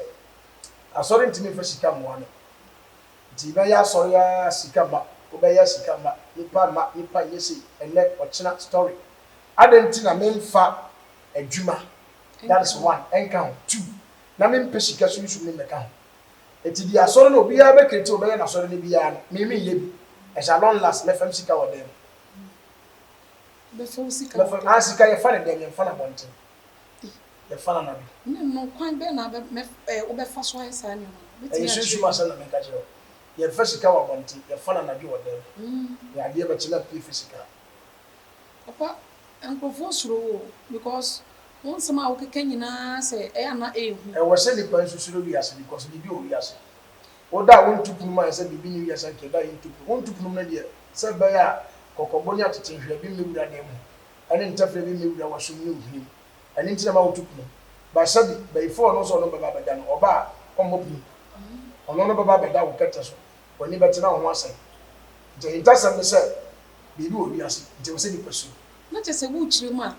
asɔre ntumi mfa sika mmoa me. Nti bɛyɛ asɔre aa sika mma, wobɛyɛ sika mma, nipa mma, nipa nyɛ sei, ɛnnɛ, ɔkyena, story. Adɛn nti na memfa adwuma, that is one, ɛnka ho, two, na mempɛ sika sunsum no mmɛka ho. Nti deɛ asɔre no obiara bɛ create ɔbɛyɛ n'asɔre no biara no, me menyɛ bi. Ɛhyɛ at long last mɛfam sika wɔ dan mu. Wobɛfa wo sika wɔ dan mu? Ah, sika yɛfa no dɛn? Yɛmfa no abɔnten. Yɛfa no anadwo. Ne no, kwan bɛn na wobɛfa so ayɛ saa nneɛma no? Wobɛtumi Ɛyɛ akyerɛ sunsum mu? asɛm na meka kyerɛ wo. Yɛmfa sika wɔ abɔnten, yɛfa no anadwo wɔ dan mu. Na adeɛ bɛkye na pie fa sika. Papa, nkurɔfoɔ suro wo o, because wo nsɛm a wokeka nyinaa sɛ ɛyɛ a na ɛyɛ hu. Ɛwɔ sɛ nipa nso suro wiase because biribi wɔ wiase. Wo da a wonto pono mu ayɛ sɛ biribi nni wiase anka ɛda a yɛnto pono. Wonto pono mu no deɛ, sɛ ɛbɛyɛ a Kɔkɔbɔ ne atetenhwea bi mmɛwura dan mu, ɛne ntɛfrɛ bi mmɛwura w'asom ne wo hwenem. Ɛno nti na ɛma wotu pono. Baasa bi, bayifoɔ a ɔno nso ɔno bɛba abɛda no, ɔba a, ɔmmɔ pono. Ɔno no bɛba abɛda wo kɛtɛ so, w'ani bɛte na wo ho asɛe. Nti ahintasɛm ne sɛ, biribi wɔ wiase, nti ɛwɔ sɛ nnipa suro. Na kyerɛ sɛ worekyerɛ mu a,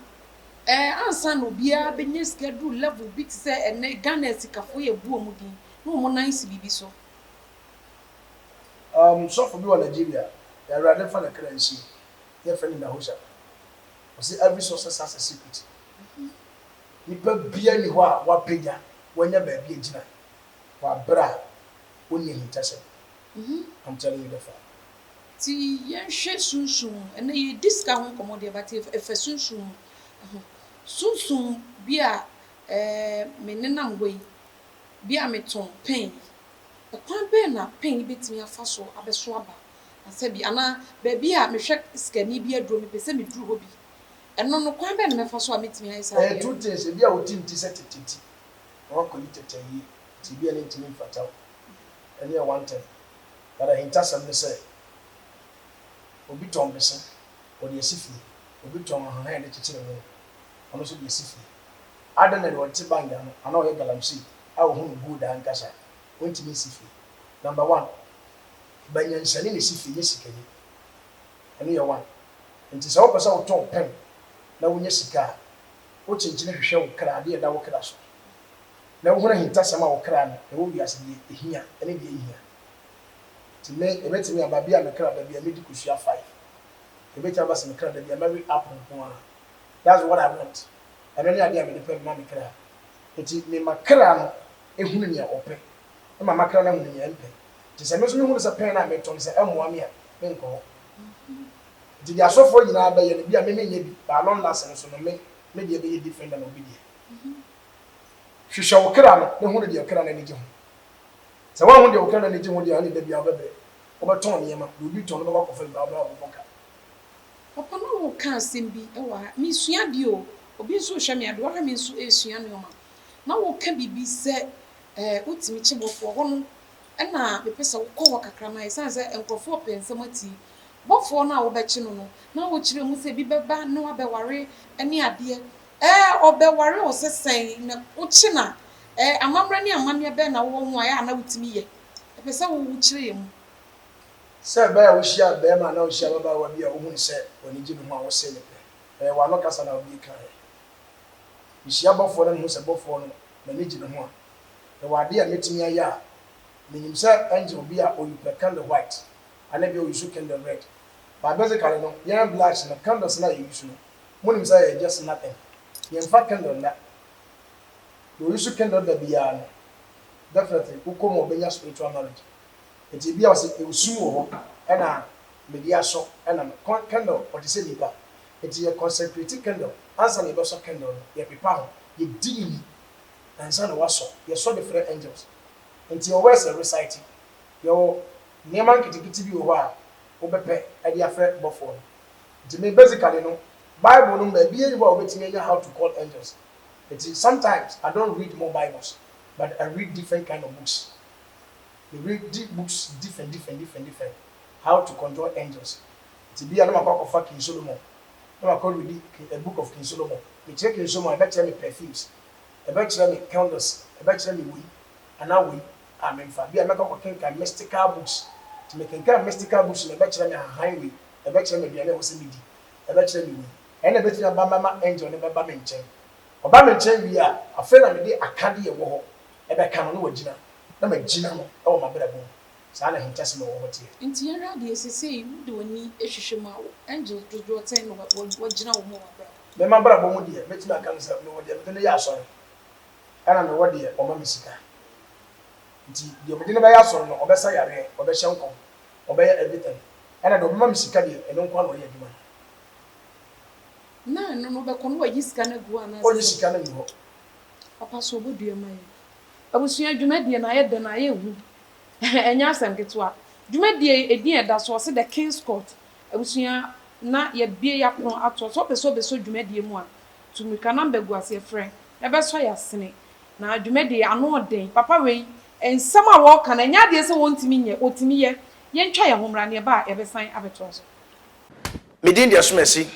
ɛɛ ansa na obiara bɛnya sika aduru level bi te sɛ ɛnnɛ Ghana asikafoɔ yi a ɛbu wɔn din na wɔn nan si biribi so. Um, sɔfo bi wɔ Nigeria, Awurade mfa ne kra nsie, yɛfrɛ no Nahosha. Ɔse every success has a secret. Nipa biara nni hɔ a wapagya, wanya baabi agyina wɔ aberɛ a ɔnni ahintasɛm. I'm telling you the fact. Nti yɛnhwɛ sunsum mu. Ɛnnɛ yɛredi sika ho nkɔmmɔ deɛ but ɛfa sunsum ho. Sunsum bi a me nenam hɔ yi, bi a metɔn pɛn yi, ɛkwan bɛn na pɛn yi bɛtumi afa so abɛso aba? Na sɛbi anaa baabi a mehwɛ sikani bi aduro mepɛ sɛ meduru hɔ bi. Ɛno no kwan bɛn na mɛfa so a mɛtumi ayɛ saa Ɛyɛ adeɛ two no? things, ebi a wo ti nte sɛ tete ti na woakɔyi tete ayie nti ebi a ne ntumi mfata wo, ɛno yɛ one thing. But ahintasɛm ne sɛ obi tɔn bese ɔde asi fie, obi tɔn ahahan a yɛde kyekyere ho ɔno nso de asi fie. Adɛn na deɛ ɔte bank ano anaa ɔyɛ galamsey a ɔhunu gold ankasa ɔntumi nsi fie? Number one, Ba nyansani na esi fie nyɛ sikani. Ɛno yɛ one. Nti sɛ wopɛ sɛ wotɔn pɛn na wonya sika a, wokyenkyene hwehwɛ wo kra, adeɛ a ɛda wo kra so. Na wohunu ahintasɛm a wo kra no ɛwɔ wiase, deɛ ɛhia ne deɛ ɛnhia. Nti me, ɛbɛtumi aba bi a me kra da bi a mɛdi kosua five. Ɛbɛtumi aba sɛ me kra da bi a mɛwe apple nko ara. That's what I want. Ɛno ne adeɛ a mede pɛ mema me kra. Nti mema kra no hunu nea ɔpɛ. Mema makra no ahunu nea ɛmpɛ. Nti sɛ me nso mehunu sɛ pɛn no a metɔ no sɛ ɛmmoa me a, menkɔ hɔ. Nti deɛ asɔfoɔ nyinaa bɛyɛ no, bi a me menyɛ bi, but along last no so no me me deɛ bɛyɛ different than obi deɛ. Hwehwɛ wo kra no na hunu deɛ kra no ani gye ho. Sɛ woanhu deɛ wo kra no ani gye ho deɛ a, ɛnneɛ da biara wobɛbrɛ. Wobɛtɔn nneɛma, deɛ obi tɔn no bɛkɔ akɔfa bi, but wobɛba abɛbɔ ka. Papa na woka asɛm bi wɔ ha, mesua adeɛ o, obi nso rehwɛ me adeɛ, wahwɛ me nso resua nnoɔma. Na woka biribi sɛ eh, wotumi kye bɔfoɔ hɔ no na mepɛ sɛ wokɔ hɔ kakra ma ɛsiane sɛ nkurɔfoɔ pɛ nsɛm atie. Bɔfoɔ no a wobɛkye no no, na wokyerɛ mu sɛ bi bɛba na wabɛware ne adeɛ. Ɛɛ, ɔbɛware wo sɛ sɛn? Na wokye no a, ɛɛ, amammerɛ ne amanneɛ bɛn na wowɔ ho a ɛyɛ a na wotumi yɛ? Mepɛ sɛ wo wokyerɛ yɛn mu. Sɛ ɛbɛyɛ a wohyia barima anaa wohyia ababaawa bi a wohu no sɛ w'ani gye ne ho a wose no pɛ, ɛyɛ w'ano kasa na wobue kaeɛ. Mehyia bɔfoɔ na mehu sɛ bɔfoɔ no m'ani gye ne ho a, mewɔ adeɛ a mɛtumi ayɛ a menim sɛ angel bi a ɔyupɛ candle white anaa bi a ɔyusu candle red but basically no yɛn blacks no candles no a yɛyusu no monim sɛ ɛyɛ just nothing yɛmfa candle nna deɛ ɔyusu candle da biara no definitely wokɔ mu a ɔbɛnya spiritual knowledge nti ebi a ɔsɛ esum wɔ hɔ ɛna mede asɔ ɛna candle ɔte sɛ nipa nti yɛ consecrate candle ansa na yɛbɛsɔ candle no yɛpepa ho yɛdi ne ni ansa na wasɔ yɛsɔ de frɛ angels nti yɛwɔ verse recite yɛwɔ nneɛma nketenkete bi wɔ hɔ a wobɛpɛ de afrɛ bɔfoɔ no nti me basically no bible no baabi nni hɔ a wobɛtumi anya how to call angels nti sometimes I don't read more bibles but I read different kind of books me read books different different different different how to control angels nti bi a na makɔ akɔfa King Solomon na makɔ read a book of King Solomon mekyerɛ King Solomon ɛbɛkyerɛ me perfumes ɛbɛkyerɛ me candles ɛbɛkyerɛ me wei anaa wei a memfa bi a mɛkɔ akɔkenkan mystical books nti mekenkan mystical books no ɛbɛkyerɛ me ahahan wei ɛbɛkyerɛ me aduane a ɛwɔ sɛ medi ɛbɛkyerɛ me wei ɛna ɛbɛtumi aba mɛma angel no bɛba me nkyɛn ɔba me nkyɛn wie a afei na mede akadeɛ ɛwɔ hɔ ɛbɛka no na wagyina na magyina no ɛwɔ m'abrabɔ mu saa na ahintasɛm a ɛwɔ hɔ teɛ. Nti yɛnhwɛ adeɛ seesei wode w'ani hwehwɛ mu a angels dodoɔ sɛn na wagyina wo mu wɔ w'abrabɔ mu? Me m'abrabɔ mu deɛ mɛtumi aka no sɛ mewɔ deɛ mede no yɛ asɔre ɛna mewɔ deɛ ɔma me sika nti deɛ mede no bɛyɛ asɔre no ɔbɛsa yareɛ ɔbɛhyɛ nkɔm ɔbɛyɛ everything ɛna deɛ ɔbɛma me sika deɛ ɛno nko ara na ɔyɛ adwuma no. Na ɛno no wobɛkɔ na wayi sika no agu hɔ anaasɛ Ɔnyi sika no ngu hɔ. Papa so ɔbɔ dua ma yɛn. Abusua dwumadie no ayɛ dɛ na ayɛ hu. Ɛnyɛ asɛm ketewa. Dwumadie yi edin a ɛda so ɔse The King's Court. Abusua na yɛabue y'apono ato hɔ. Sɛ wopɛ sɛ wobɛsɔ dwumadie mu a, tu mmirika number gu aseɛ frɛ na bɛsɔ y'asene. Na dwumadie yi ano ɔden. Papa wei nsɛm a wɔɔka no ɛnyɛ adeɛ sɛ wɔntumi nyɛ, wɔtumi yɛ. Yɛntwa yɛn ho mmra na yɛba a yɛbɛsan abɛtoa so. Me din de Asumasi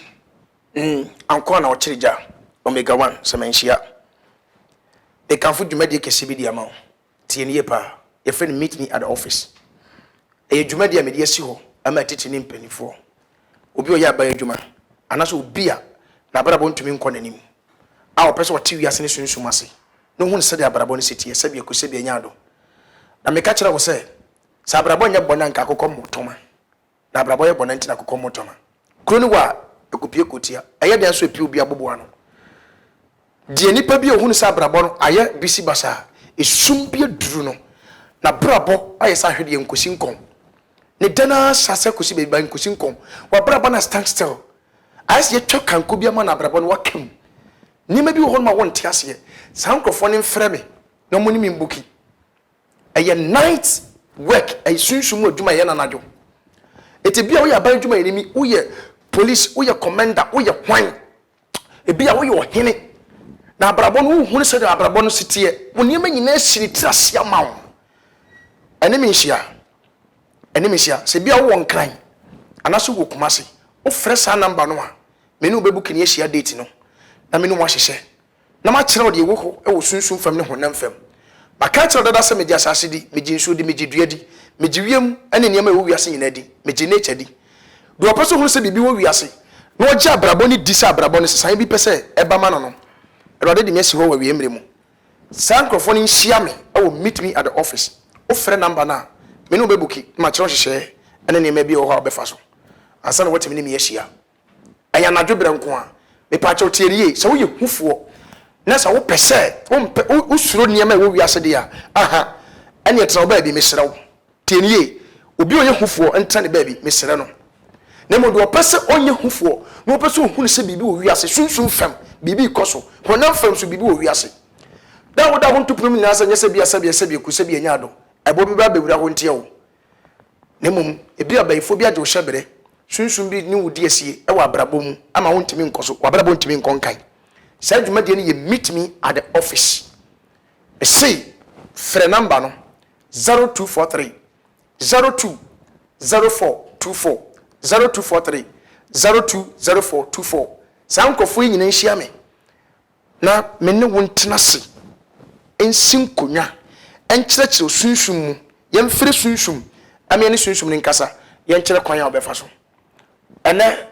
mm, Ankoa na ɔkyere gya, Omega One, sɛ manhyia. Mekamfo dwumadie kɛseɛ bi de ama wo. Tie no yie paa. Yɛfrɛ no Meet Me at the Office. Ɛyɛ dwumadie a mede asi hɔ ama atitire ne mpanimfoɔ. Obi a ɔyɛ aban adwuma anaasɛ obi a n'abrabɔ ntumi nkɔ n'anim a ɔpɛ sɛ ɔte wiase ne sunsum ase na ɔhunu sɛdeɛ abrabɔ no si teɛ, sɛbi aku sɛbi anya ado. Na meka kyerɛ wo sɛ, sɛ abrabɔ nyɛ bɔne a anka akokɔ mmɔ tɔma. Na abrabɔ yɛ bɔne nti na akokɔ mmɔ tɔma. Kuro no wɔ a, ɛkɔpue kɔtia. Ɛyɛ dɛn nso ɛpue obi abobo ano. Deɛ nipa bi a ɔhunu sɛ abrabɔ no ayɛ bisi basaa, esum bi aduru no, n'abrabɔ ayɛ sɛ ahwedeɛ nkosi nkɔn. Ne dɛ no ara hyɛ aseɛ kɔsi baabi ba nkosi nkɔn. W'abrabɔ no stand still. Ayɛ sɛ yɛatwa kanko bi ama no abrabɔ no waka mu. Nneɛma bi wɔ hɔnom a wonte aseɛ. Saa nkurɔfoɔ no mfrɛ me na wɔne me mbuki. Ɛyɛ night work, ɛyɛ sunsum mu adwuma a ɛyɛ no anadwo. Enti bi a woyɛ aban adwumayɛni bi, woyɛ police, woyɛ commander, woyɛ hwan, ebi a woyɛ ɔhene, na abrabɔ no wohunu sɛdeɛ abrabɔ no si teɛ, wo nneɛma nyinaa si ne tiri ase ama wo. Ɛne me nhyia. Ɛne me nhyia. Sɛ bi a wowɔ Nkran anaasɛ wowɔ Kumasi, wofrɛ saa number no a, me ne wo bɛbuki ne ahyia date no na me ne wo ahyehyɛ na makyerɛ wo deɛ ɛwɔ hɔ wɔ sunsum fam ne honam fam. Maka akyerɛ wo dada sɛ megye asase di, megye nsuo di, megye dua di, megye wiem ne nneɛma a ɛwɔ wiase nyinaa di, megye nature di. Deɛ ɔpɛ sɛ ɔhunu sɛ biribi wɔ wiase na ɔgye abrabɔ no di sɛ abrabɔ no nsesaeɛ bi pɛ sɛ ɛba ma no no, Awurade de me asi hɔ wɔ awieɛ mmerɛ mu. Saa nkorɔfoɔ no nhyia me wɔ Meet Me at the Office. Wofrɛ number no a, me ne wo bɛbuki na makyerɛ wo nhyehyɛeɛ ne nneɛma bi a ɛwɔ hɔ a wobɛfa so ansa na woatumi ne me ahyia. Ɛyɛ anadwo berɛ nko ara. Mepaakyɛw tie no yie, sɛ woyɛ hufoɔ na sɛ wopɛ sɛ wompɛ wosuro nneɛma a ɛwɔ wiase deɛ a, aha, ɛneɛ tena wo baabi, mesrɛ wo. Tie no yie, obi a ɔyɛ hufoɔ ntena ne baabi, mesrɛ no. Na mmom deɛ ɔpɛ sɛ ɔnyɛ hufoɔ na ɔpɛ sɛ ɔhunu sɛ biribi wɔ wiase, sunsum fam biribi rekɔ so, honam fam nso biribi wɔ wiase. Da a woda ho nto pono mu nyinaa sɛ nyɛ sɛ bi a sɛbi sɛbi aku sɛbi anya ado, ɛboɔ bi bɛba abɛwura hɔ ntia wo. Na mmom ebia ɔbayifoɔ bi agye wo hyɛberɛ, sunsum bi ne wo di asie wɔ abrabɔ mu ama wontumi nkɔ so, w'abrabɔ ntumi nkɔ nkan. Saa dwumadie no yɛ Meet Me at the Office. Mese frɛ number no 0243 02 0424, 0243 02 0424. Saa nkurɔfoɔ yi nyinaa nhyia me na me ne wo ntena ase nsi nkonnwa nkyerɛkyerɛ sunsum mu, yɛmfrɛ sunsum ma yɛne sunsum no nkasa, yɛnkyerɛ kwan a wobɛfa so. Ɛnnɛ,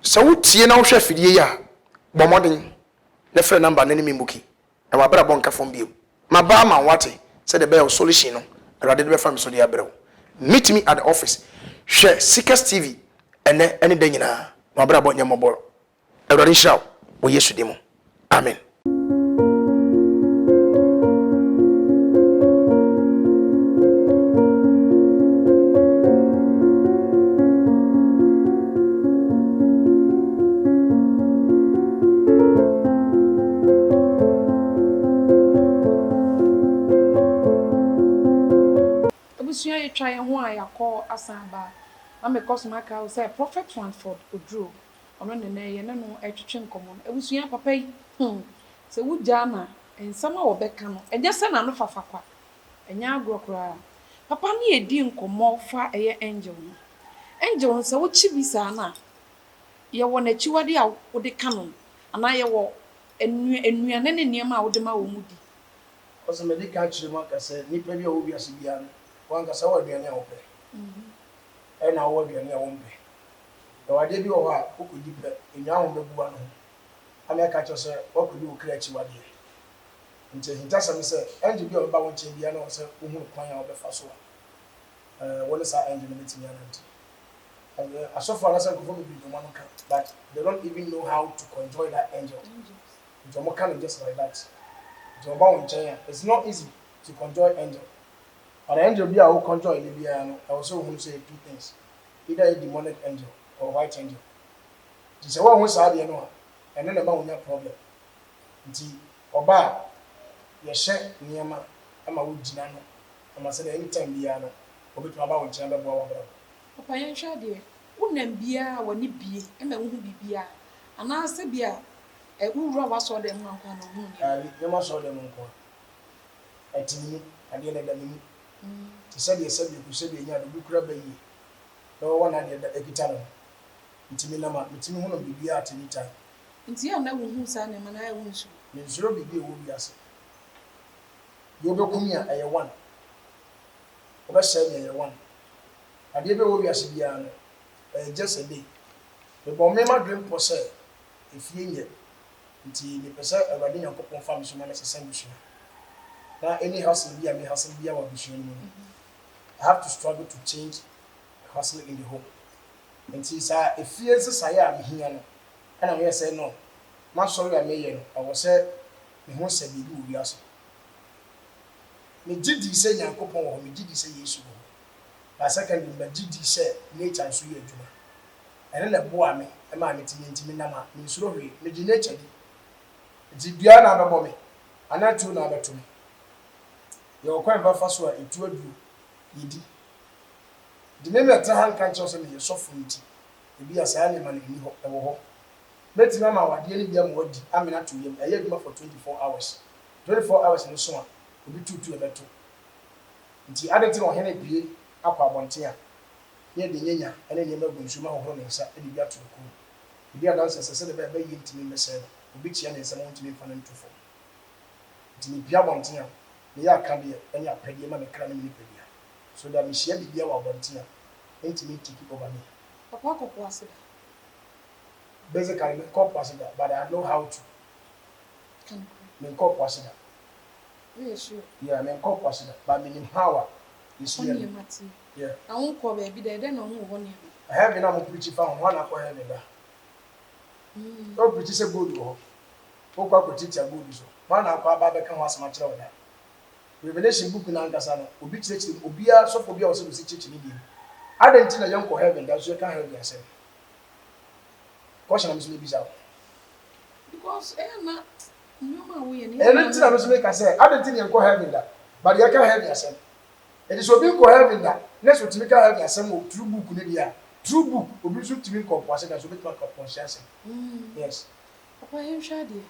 sɛ wotie na wohwɛ afidie yi a, bɔ mmɔden na frɛ namba no ne me mbuki, na w'abrabɔ nka fam bio. Maba ama wo wate, sɛdeɛ ɛbɛyɛ wo solution no, Awurade de bɛfa me so de abrɛ wo. Meet me at the office. Hwɛ Seekers TV ɛnnɛ ne da nyinaa, na w'abrabɔ nyɛ mmɔbɔ. Awurade nhyira wo wɔ Yesu din mu. Amen. Abusua yɛtwa yɛn ho a yɛakɔ asan aba na mekɔ so maka wo sɛ Prophet Ranford Oduro Ɔno na nnɛ yɛne no retwetwe nkɔmmɔ no. Abusua, papa yi, hmm, sɛ wugyaa no a, nsɛm a ɔbɛka no, ɛnyɛ sɛ n'ano fafa kwa. Ɛnyɛ agorɔ koraa. Papa ne yɛn dii nkɔmmɔ fa ɛyɛ angel ho. Angel no, sɛ wokye bi saa no a, yɛwɔ n'akyiwade a wode ka no, anaa yɛwɔ nnuane ne nneɛma a wode ma wɔn di. Ɔsɛ madi kan akyerɛ mu aka sɛ nnipa bi a wɔwɔ wiase biara no, wo ankasa wowɔ aduane a wopɛ, ɛna wowɔ aduane a wompɛ. Yɛwɔ adeɛ bi wɔ hɔ a wokɔdi pɛ, nnwan ho bɛgu w'ano ho ama ɛka kyerɛ wo sɛ woakɔdi wo kra akyiwadeɛ. Nti ahintasɛm ne sɛ, angel bi a ɔbɛba wo nkyɛn biara no ɛwɔ sɛ wohunu kwan a wobɛfa so a wo ne saa angel no bɛtumi anante. Asɔfoɔ anaasɛ nkurɔfoɔ bebree de wɔn ano ka but they don't even know how to conjoin that angel. Nti wɔka no just like that. Nti wɔba wo nkyɛn a, it's not easy to conjoin angel. But angel bi a wo conjoin no biara no, ɛwɔ sɛ wohunu sɛ ɛyɛ two things. Either ɛyɛ demonic angel or white angel. Nti sɛ woanhu saa adeɛ no a, ɛno na ɛma wonya problem. Nti ɔba a, yɛhyɛ nneɛma ma wogyina ano ma sɛdeɛ anytime biara no, ɔbɛtumi aba wo nkyɛn abɛboa w'abrabɔ. Papa yɛnhwɛ adeɛ, wonam biara a w'ani bue ma wohu biribiara anaa sɛ bi a wowura w'asɔɔdan mu anko a na wohu nneɛma? Daabi, nyɛ m'asɔɔdan mu nko a. Ɛte me mu, adeɛ no ɛda me mu. Te sɛ deɛ sɛdeɛ ku sɛdeɛ nya de obi kura ba yie na ɔwɔ n'adeɛ da ɛkita no no. Nti menam a, metumi hunu biribiara at any time. Nti yɛ a na wohu saa nneɛma no ayɛ wo nsuro? Mensuro biribi a ɛwɔ wiase. Deɛ wobɛku me a, ɛyɛ one. Wobɛsɛe me a, ɛyɛ one. Adeɛ bi a ɛwɔ wiase biara no, ɛyɛ just a day. Mebɔ me m'adwene pɔ sɛ efie nyɛ, nti mepɛ sɛ Awurade Nyankopɔn fa me so ma mesesa abusua. Na any hustle bi a me hustle biara wɔ abusua no mu no, I have to struggle to change the hustle in the home. Nti saa efie nsesaeɛ a mehia no, ɛna meyɛ sɛ no, m'asɔre a meyɛ no, ɛwɔ sɛ mehu sɛ biribi wɔ wiase. Megye di sɛ Nyankopɔn wɔ hɔ, megye di sɛ Yesu wɔ hɔ. But secondly, megye di sɛ nature nso yɛ adwuma. Ɛno na ɛboaa me maa metumi, nti menam a, mensuro hwee. Megye nature di. Nti dua na abɛbɔ me, anaa tuo na abɛto me. Yɛwɔ kwan fa fa so a ɛtu aduro, yɛdi. Nti me mɛtena ha nka nkyerɛ wo sɛ meyɛ sɔfo nti, ebia saa nneɛma no ɛnni hɔ, ɛwɔ hɔ. Mɛtumi ama wo adeɛ no bi ama woadi amene ato yam, ɛyɛ adwuma for 24 hours. 24 hours no so a, obi tuutu ɛbɛto. Nti adɛn nti na ɔhene repue akɔ abɔnten a, na yɛde nyanya ne nneɛma agu nsuo mu ahohoro ne nsa de bi ato ne kɔn mu? Ɛdi adanseɛ sɛ sɛdeɛ ɛbɛyɛ a bayie ntumi mmɛsɛe no, obi kyea ne nsam a ɔntumi mfa no nto fam. Nti mepue abɔnten a, meyɛ akadeɛ ne apɛdeɛ ma me kra ne me nipadua, so that mehyia biribiara wɔ abɔnten a, ɛntumi ntake over me. Papa akɔ po ase da? Basically, menkɔɔ po ase da, but I know how to. Ka nokorɛ. Menkɔɔ po ase da. Woyɛ sure? Yeah, menkɔɔ po ase da, but menim how a yɛsi Hɔ yɛ no. nneɛma teɛ. Yeah. Na wonkɔɔ baabi da, ɛdɛn na wohuu hɔ nneɛma? Heaven a mo preachi fa ho no, hwan na akɔ heaven da? Sɛ wo preachi sɛ gold wɔ hɔ, wokɔ akɔtiatia gold so, hwan na akɔ aba abɛka ho asɛm akyerɛ wo da? Revelation book no ankasa no, obi kyerɛkyerɛ mu, obiara, sɔfoɔ biara wɔ sɛdeɛ ɔsi kyerɛkyerɛ ne deɛ mu. Adɛn nti na yɛnkɔ heaven da nso yɛka heaven asɛm? Question na me nso mebisa wo. Because ɛyɛ na nneɛma a woyɛ no yɛ Ɛno nti na me nso meka sɛ, adɛn nti na yɛnkɔ heaven da, but yɛka heaven asɛm? Enti sɛ obi nkɔ heaven da, na sɛ otumi ka heaven asɛm wɔ true book no deɛ a, true book, obi nso ntumi nkɔ mpoase da, nso obetumi aka ɔpɔnhyɛ asɛm. Yes. Papa yɛnhwɛ adeɛ.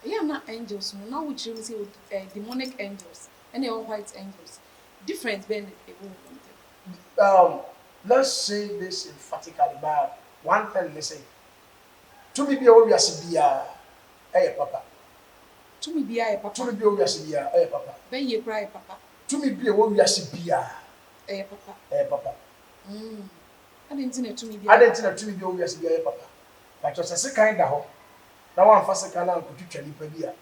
Ɛyɛ a na angels no, na wokyerɛ mu sɛ yɛwɔ eh, demonic angels ɛna yɛwɔ white angels. Difference bɛn na ɛwɔ wɔn ntam? Let's say this emphatically, but one thing ne sɛ, tumi bi a ɛwɔ wiase biara ɛyɛ papa. Tumi biara yɛ papa. Tumi bi a ɛwɔ wiase biara ɛyɛ papa. Bɛyie koraa yɛ papa. Tumi bi a ɛwɔ wiase biara Ɛyɛ papa. ɛyɛ papa. Adɛn nti na tumi biara Adɛn yɛ nti na papa? tumi bi a ɛwɔ wiase biara yɛ papa? Pakyɛ sɛ sekan da hɔ na woamfa sekan no ankɔtwitwa nipa bi a,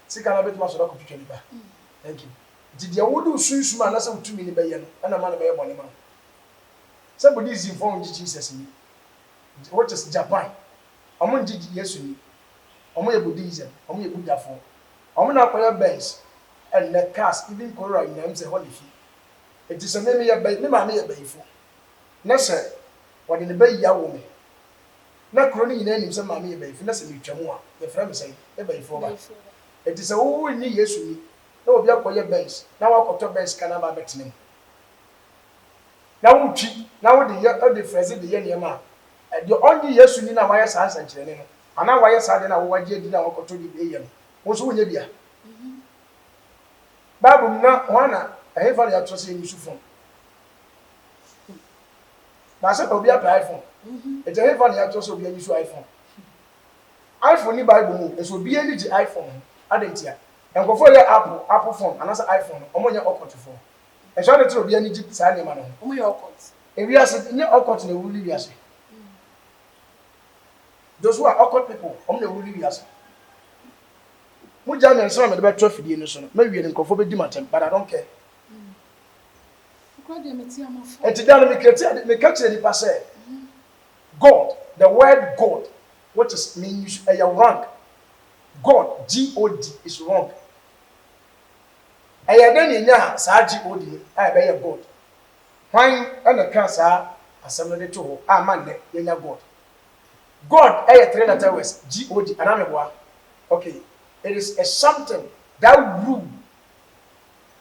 sekan no bɛtumi asɔre akɔtwitwa nipa? Thank you. Nti deɛ wode wo sunsum anaasɛ wo tumi no bɛyɛ no ɛna ma no bɛyɛ bɔne ma wo. Sɛ Buddhismfoɔ ngye Jesus nni, which is Japan, ɔmo ngye Yesu nni. Ɔmo yɛ Buddhism, ɔmo yɛ Buddhafoɔ. Ɔmo na akɔyɛ Benz, ɛnnɛ cars, even Corolla nyinaa m sɛ ɛhɔ na efi. Nti sɛ me meyɛ bɛ, me maame yɛ bayifo, na sɛ wɔde ne bayi awo me, na kuro no nyinaa nim sɛ maame yɛ bayifo, na sɛ metwa mu a, yɛfrɛ me sɛn? Yɛ bayifoɔ ba. Bayifoɔ ba. Nti sɛ wo nnye Yesu nni, na obi akɔyɛ Benz, na wakɔtɔ Benz car no aba abɛtena mu, na wotwi, na wode yɛ, wode frɛdze de yɛ nneɛma a, deɛ ɔnnye Yesu nni no a wayɛ saa nsɛnkyerɛnne no, anaa wayɛ saa adeɛ no a wo wagye adi no a wakɔtɔ de reyɛ no, wo nso wonyɛ bi a? Bible mu na hwan na ɛhefa na yɛatwerɛ sɛ yɛnyi so phone? Na sɛ obi apɛ iPhone, nti ɛhefa na yɛatwerɛ sɛ obi anyi so iPhone? iPhone ni Bible mu, nso obi ani gye iPhone ho. Adɛn ntia? Nkurɔfoɔ yɛ Apple, Apple phone anaasɛ iPhone no, wɔn nyɛ occultfoɔ. Nso adɛn nti na obi ani gye saa nneɛma no ho? Wɔn yɛ occult. Ewiase, nyɛ occult na ɛwuruli wiase. Those who are occult people, wɔn na ɛwuruli wiase. Mo gya me nsɛm a mede bɛto afidie no so no, mɛwie no nkurɔfoɔ bɛdi m'atɛm, but I don't care. Okura deɛ mete amafo. Nti da no me create ade, meka kyerɛ nipa sɛ, God, the word God, which is me use, ɛyɛ wrong. God, G-O-D, is wrong. Ɛyɛ dɛn na yɛnyaa saa G-O-D no a ɛbɛyɛ God? Hwan na ɛkaa saa asɛm no de too hɔ a ama nnɛ yɛanya God? God yɛ three letter words, G-O-D, anaa meboa? Okay, it is a something that rule.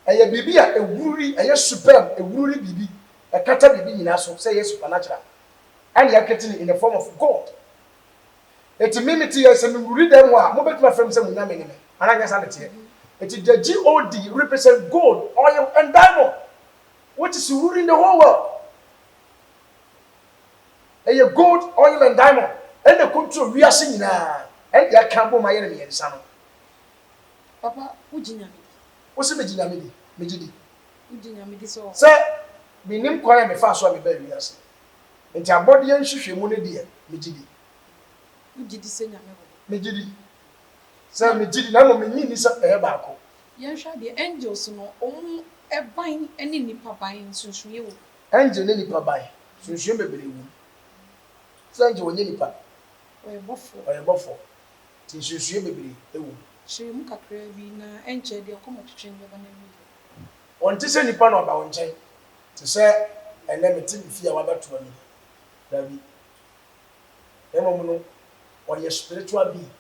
Ɛyɛ biribi a ɛwururi, ɛyɛ superb, ɛwururi biribi, ɛkata biribi nyinaa so sɛ ɛyɛ supernatural. Ɛna yɛakreti no in the form of God. Enti me mete yɛ sɛ mewururi dan mu a, mobɛtumi afrɛ me sɛ mo nyame ne me, anaa nyɛ saa na ɛteɛ? Enti the G-O-D represent gold, oil and diamond, which is ruling the whole world. Ɛyɛ gold, oil and diamond ɛna ɛcontrol wiase nyinaa ɛna yɛaka abom ayɛ no miensa no. Papa wogye Nyame di? Wose megye Nyame di? Megye di. Wogye Nyame di sɛ ɔwɔ hɔ? Sɛ mennim kwan a mefaa so a mebaa wiase nti abɔdeɛ nhwehwɛmu no deɛ megye di. Wogye di sɛ Nyame wɔ hɔ? Megye di. Sɛ megye di na mmom mennye nni sɛ ɛyɛ baako. Yɛnhwɛ adeɛ, angels no wɔn ban ne nnipa ban nsonsonoeɛ wɔ mu? Angel ne nipa ban, nsonsonoeɛ bebree wɔ mu. Sɛ angel ɔnyɛ nipa. Ɔyɛ bɔfoɔ. Ɔyɛ bɔfoɔ. Nti nsonsonoeɛ bebree wɔ mu. Kyerɛ mu kakraa bi na ɛnkyɛ deɛ nkɔmmɔtwetwe no bɛba n'awieɛ. Ɔnte sɛ nipa na ɔba wo nkyɛn te sɛ ɛnnɛ mete me fie a wabɛtoa me yi. Dabi. Na mmom no, ɔyɛ spiritual being.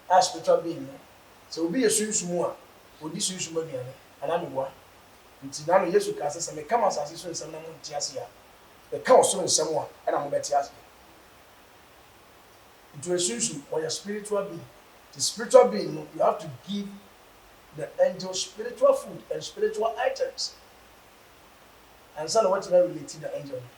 A spiritual being no, sɛ obi yɛ sunsum a, ɔdi sunsum aduane, anaa meboa? Nti nano Yesu kaa sɛ, sɛ meka mo asase so nsɛm na monte aseɛ a, meka ɔsoro nsɛm a, ɛna mobɛte aseɛ. Nti ɔyɛ sunsum, ɔyɛ spiritual being. Nti spiritual being no, you have to give the angel spiritual food and spiritual items ansa na woatumi a relate the angel no.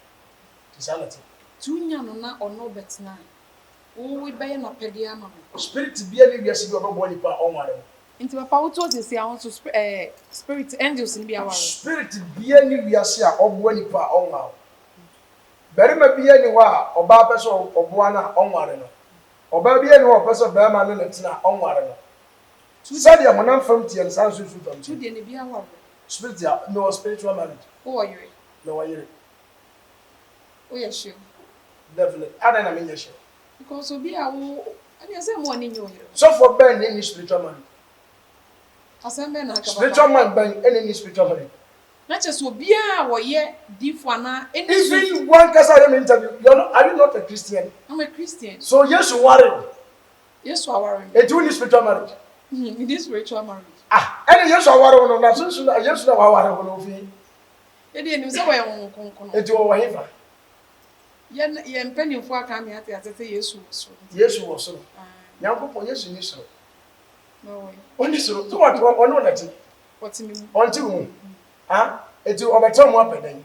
Nti saa na ɛte. Nti wonya no na ɔne wo bɛtena a, wo bɛyɛ n'apɛdeɛ ama no. Spirit biara nni wiase bi a ɔbɛboa nipa a ɔnware wo. Nti papa wo to sɛsi a wo nso eh spirit angels no bi aware wo. Spirit biara nni wiase a ɔboa nipa a ɔnware wo. Barima biara nni hɔ a ɔbaa pɛ sɛ ɔboa no a ɔnware no. Ɔbaa biara nni hɔ a ɔpɛ sɛ barima ne no tena a ɔnware no. Sɛdeɛ honam fam teɛ no saa nso sunsum fam teɛ. Tu deɛ na ebi aware wo. Spirit a mewɔ spiritual marriage. Wowɔ yere? Mewɔ yere. Woyɛ sure? Definitely. Adɛn na menyɛ sure? Because obi a wo ɛneɛ sɛ mmoa ani nnye wo yere ho. Sɔfoɔ bɛn na ɛnni spiritual marriage? Asɛm bɛn na aka papa? Spiritual man bɛn na ɛnni spiritual marriage? Na kyerɛ sɛ obiara a wɔyɛ diifo anaa any suit. Even wankasa a yɛ me interview, you are not, are you not a Christian? I'm a Christian. So Yesu waree wo? Yesu aware me. Enti wonni spiritual marriage? Menni spiritual marriage. Ah, ɛne Yesu aware wo no, na sunsun na Yesu na waware wo no ofi he? Yɛde yɛnim sɛ wɔyɛ Honhom Kronkron. Enti wɔwɔ hefa? Yɛn yɛn mpanyimfoɔ aka ama yɛate ase sɛ Yesu wɔ soro. Yesu wɔ soro. Nyankopɔn, Yesu nni soro. Na ɔwɔ he? Ɔnni soro. So wɔte hɔ, ɔne wo na ɛte? Ɔte me mu. Ɔnte wo mu? Ah, enti ɔbɛtena wo mu apɛ dɛn?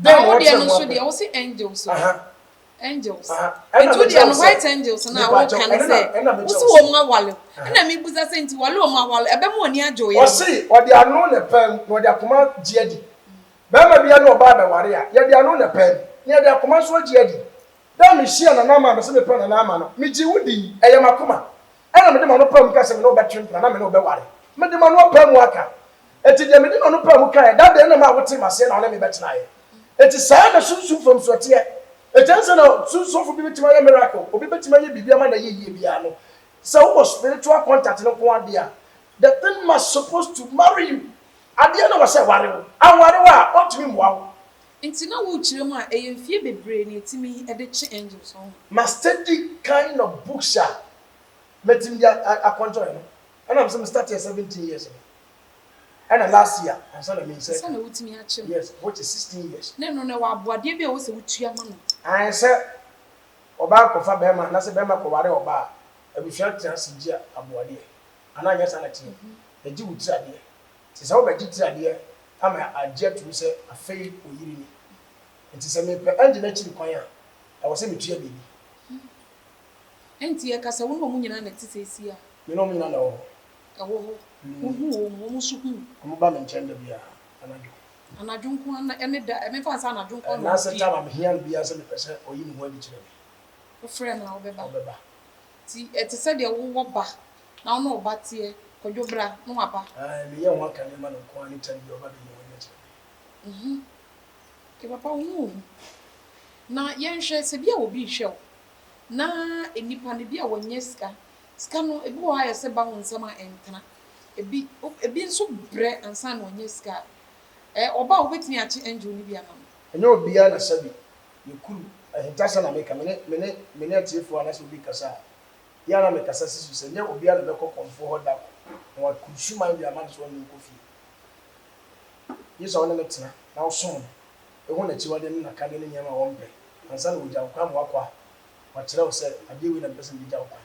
Dɛn na Wo deɛ no nso deɛ wo se angels o. Angels. Nti wo deɛ no white angels no a wo ka no sɛ wo se wɔn awale wo. Ɛna me busa sɛ nti wale wɔn awale ɛbɛma w'ani agye wo yere ho. Ɔse ɔde ano na ɛpaa mu na ɔde akoma gye adi. Barima biara ne ɔbaa bɛware a, yɛde ano na ɛpaa mu na yɛde akoma nso agye adi. Da a mehyiaa Nana Ama a mese mepɛ Nana Ama no, megyee wo dii, ɛyɛ m'akoma. Ɛna mede m'ano paa mu kaa sɛ me ne wo bɛtwe mpena na me ne wo bɛware. Mede m'ano apaa mu aka. Enti deɛ mede m'ano paa mu kaeɛ, da bɛn na maa wotee m'aseɛ na wo ne me bɛtenaeɛ? Enti saa na sunsum fam nso ɛteɛ. Enti ansa na sunsumfo bi bɛtumi ayɛ miracle, obi bɛtumi ayɛ biribi ama no ayɛ yie biara no, sɛ wowɔ spiritual contact no nko ara deɛ a, the thing must supposed to marry you. Adeɛ no wɔ sɛ ɛware wo. Anware wo a, ɔntumi mmoa wo. Nti na worekyerɛ mu a, ɛyɛ mfie bebree na ɛtumi de kye angels ho. Ma steady kind of books a mɛtumi de akɔnkyerɛ no ɛna mesɛ me start yɛ 17 years no ɛna last year ansa na me nsa Ansa na wotumi akye no. Yes, which is 16 years. Na ɛno no ɛwɔ aboadeɛ bi a ɛwɔ sɛ wotua ma no. Ae sɛ ɔbaa kɔfa bɛɛma anaasɛ bɛɛma kɔware ɔbaa a, abusua tena ase gye aboadeɛ anaa nyɛ saa na ɛteɛ? Yɛgye wo tiri adeɛ. Nti sɛ wobɛgye tiri adeɛ ama agye atum sɛ afei wo yere ni. Nti sɛ mepɛ Angie no akyiri kwan a, ɛwɔ sɛ metua biribi. Ɛnti yɛka sɛ wo ne wɔn nyinaa na ɛte seesei a? Me ne wɔn nyinaa na ɛwɔ hɔ. Ɛwɔ hɔ. Wohu wɔn, wɔn nso hu wo. Wɔba me nkyɛn da biara anadwo. Anadwo nko ara na, ɛne da, memfa no sɛ anadwo nko ara na Anaasɛ wɔpue. time a mehia no biara sɛ mepɛ sɛ ɔyi ne ho adi kyerɛ me. Wofrɛ no a, ɔbɛba. Ɔbɛba. Nti ɛte sɛ deɛ wowɔ ba na wo ne wo ba teɛ, Kwadwo bra, na waba. Ae, meyɛ ho aka nneɛma no nko ara ne time biara ɔba bɛyi ne ho adi akyerɛ me. Mhm. Okay papa wo ho ohu. Na yɛnhwɛ, sɛ bi a obi rehwɛ wo, na nnipa no bi a wɔnyɛ sika, sika no ebi wɔ hɔ a ayɛ sɛ ba wo nsam a ɛntena, ebi ebi nso brɛ ansa na wɔanya sika a, ɛ ɔba a wobɛtumi akye angel no bi ama no? Ɛnyɛ obiara na sɛbi yɛ kuru, ahintasɛm na meka, me ne me ne me ne atiefoɔ anaasɛ obi rekasa a, yɛ a na mekasa si so sɛ nyɛ obiara na ɔbɛkɔ kɔmfoɔ hɔ da ko na wakuru suman de ama no sɛ ɔne no nkɔ fie. Gye sɛ wo ne no tena na wosom no, hu n'akyiwadeɛ ne n'akadeɛ ne nneɛma a ɔmpɛ ansa na wagya wo kwan ma woakɔ a, wakyerɛ wo sɛ adeɛ wei na mepɛ sɛ mede gya wo kwan.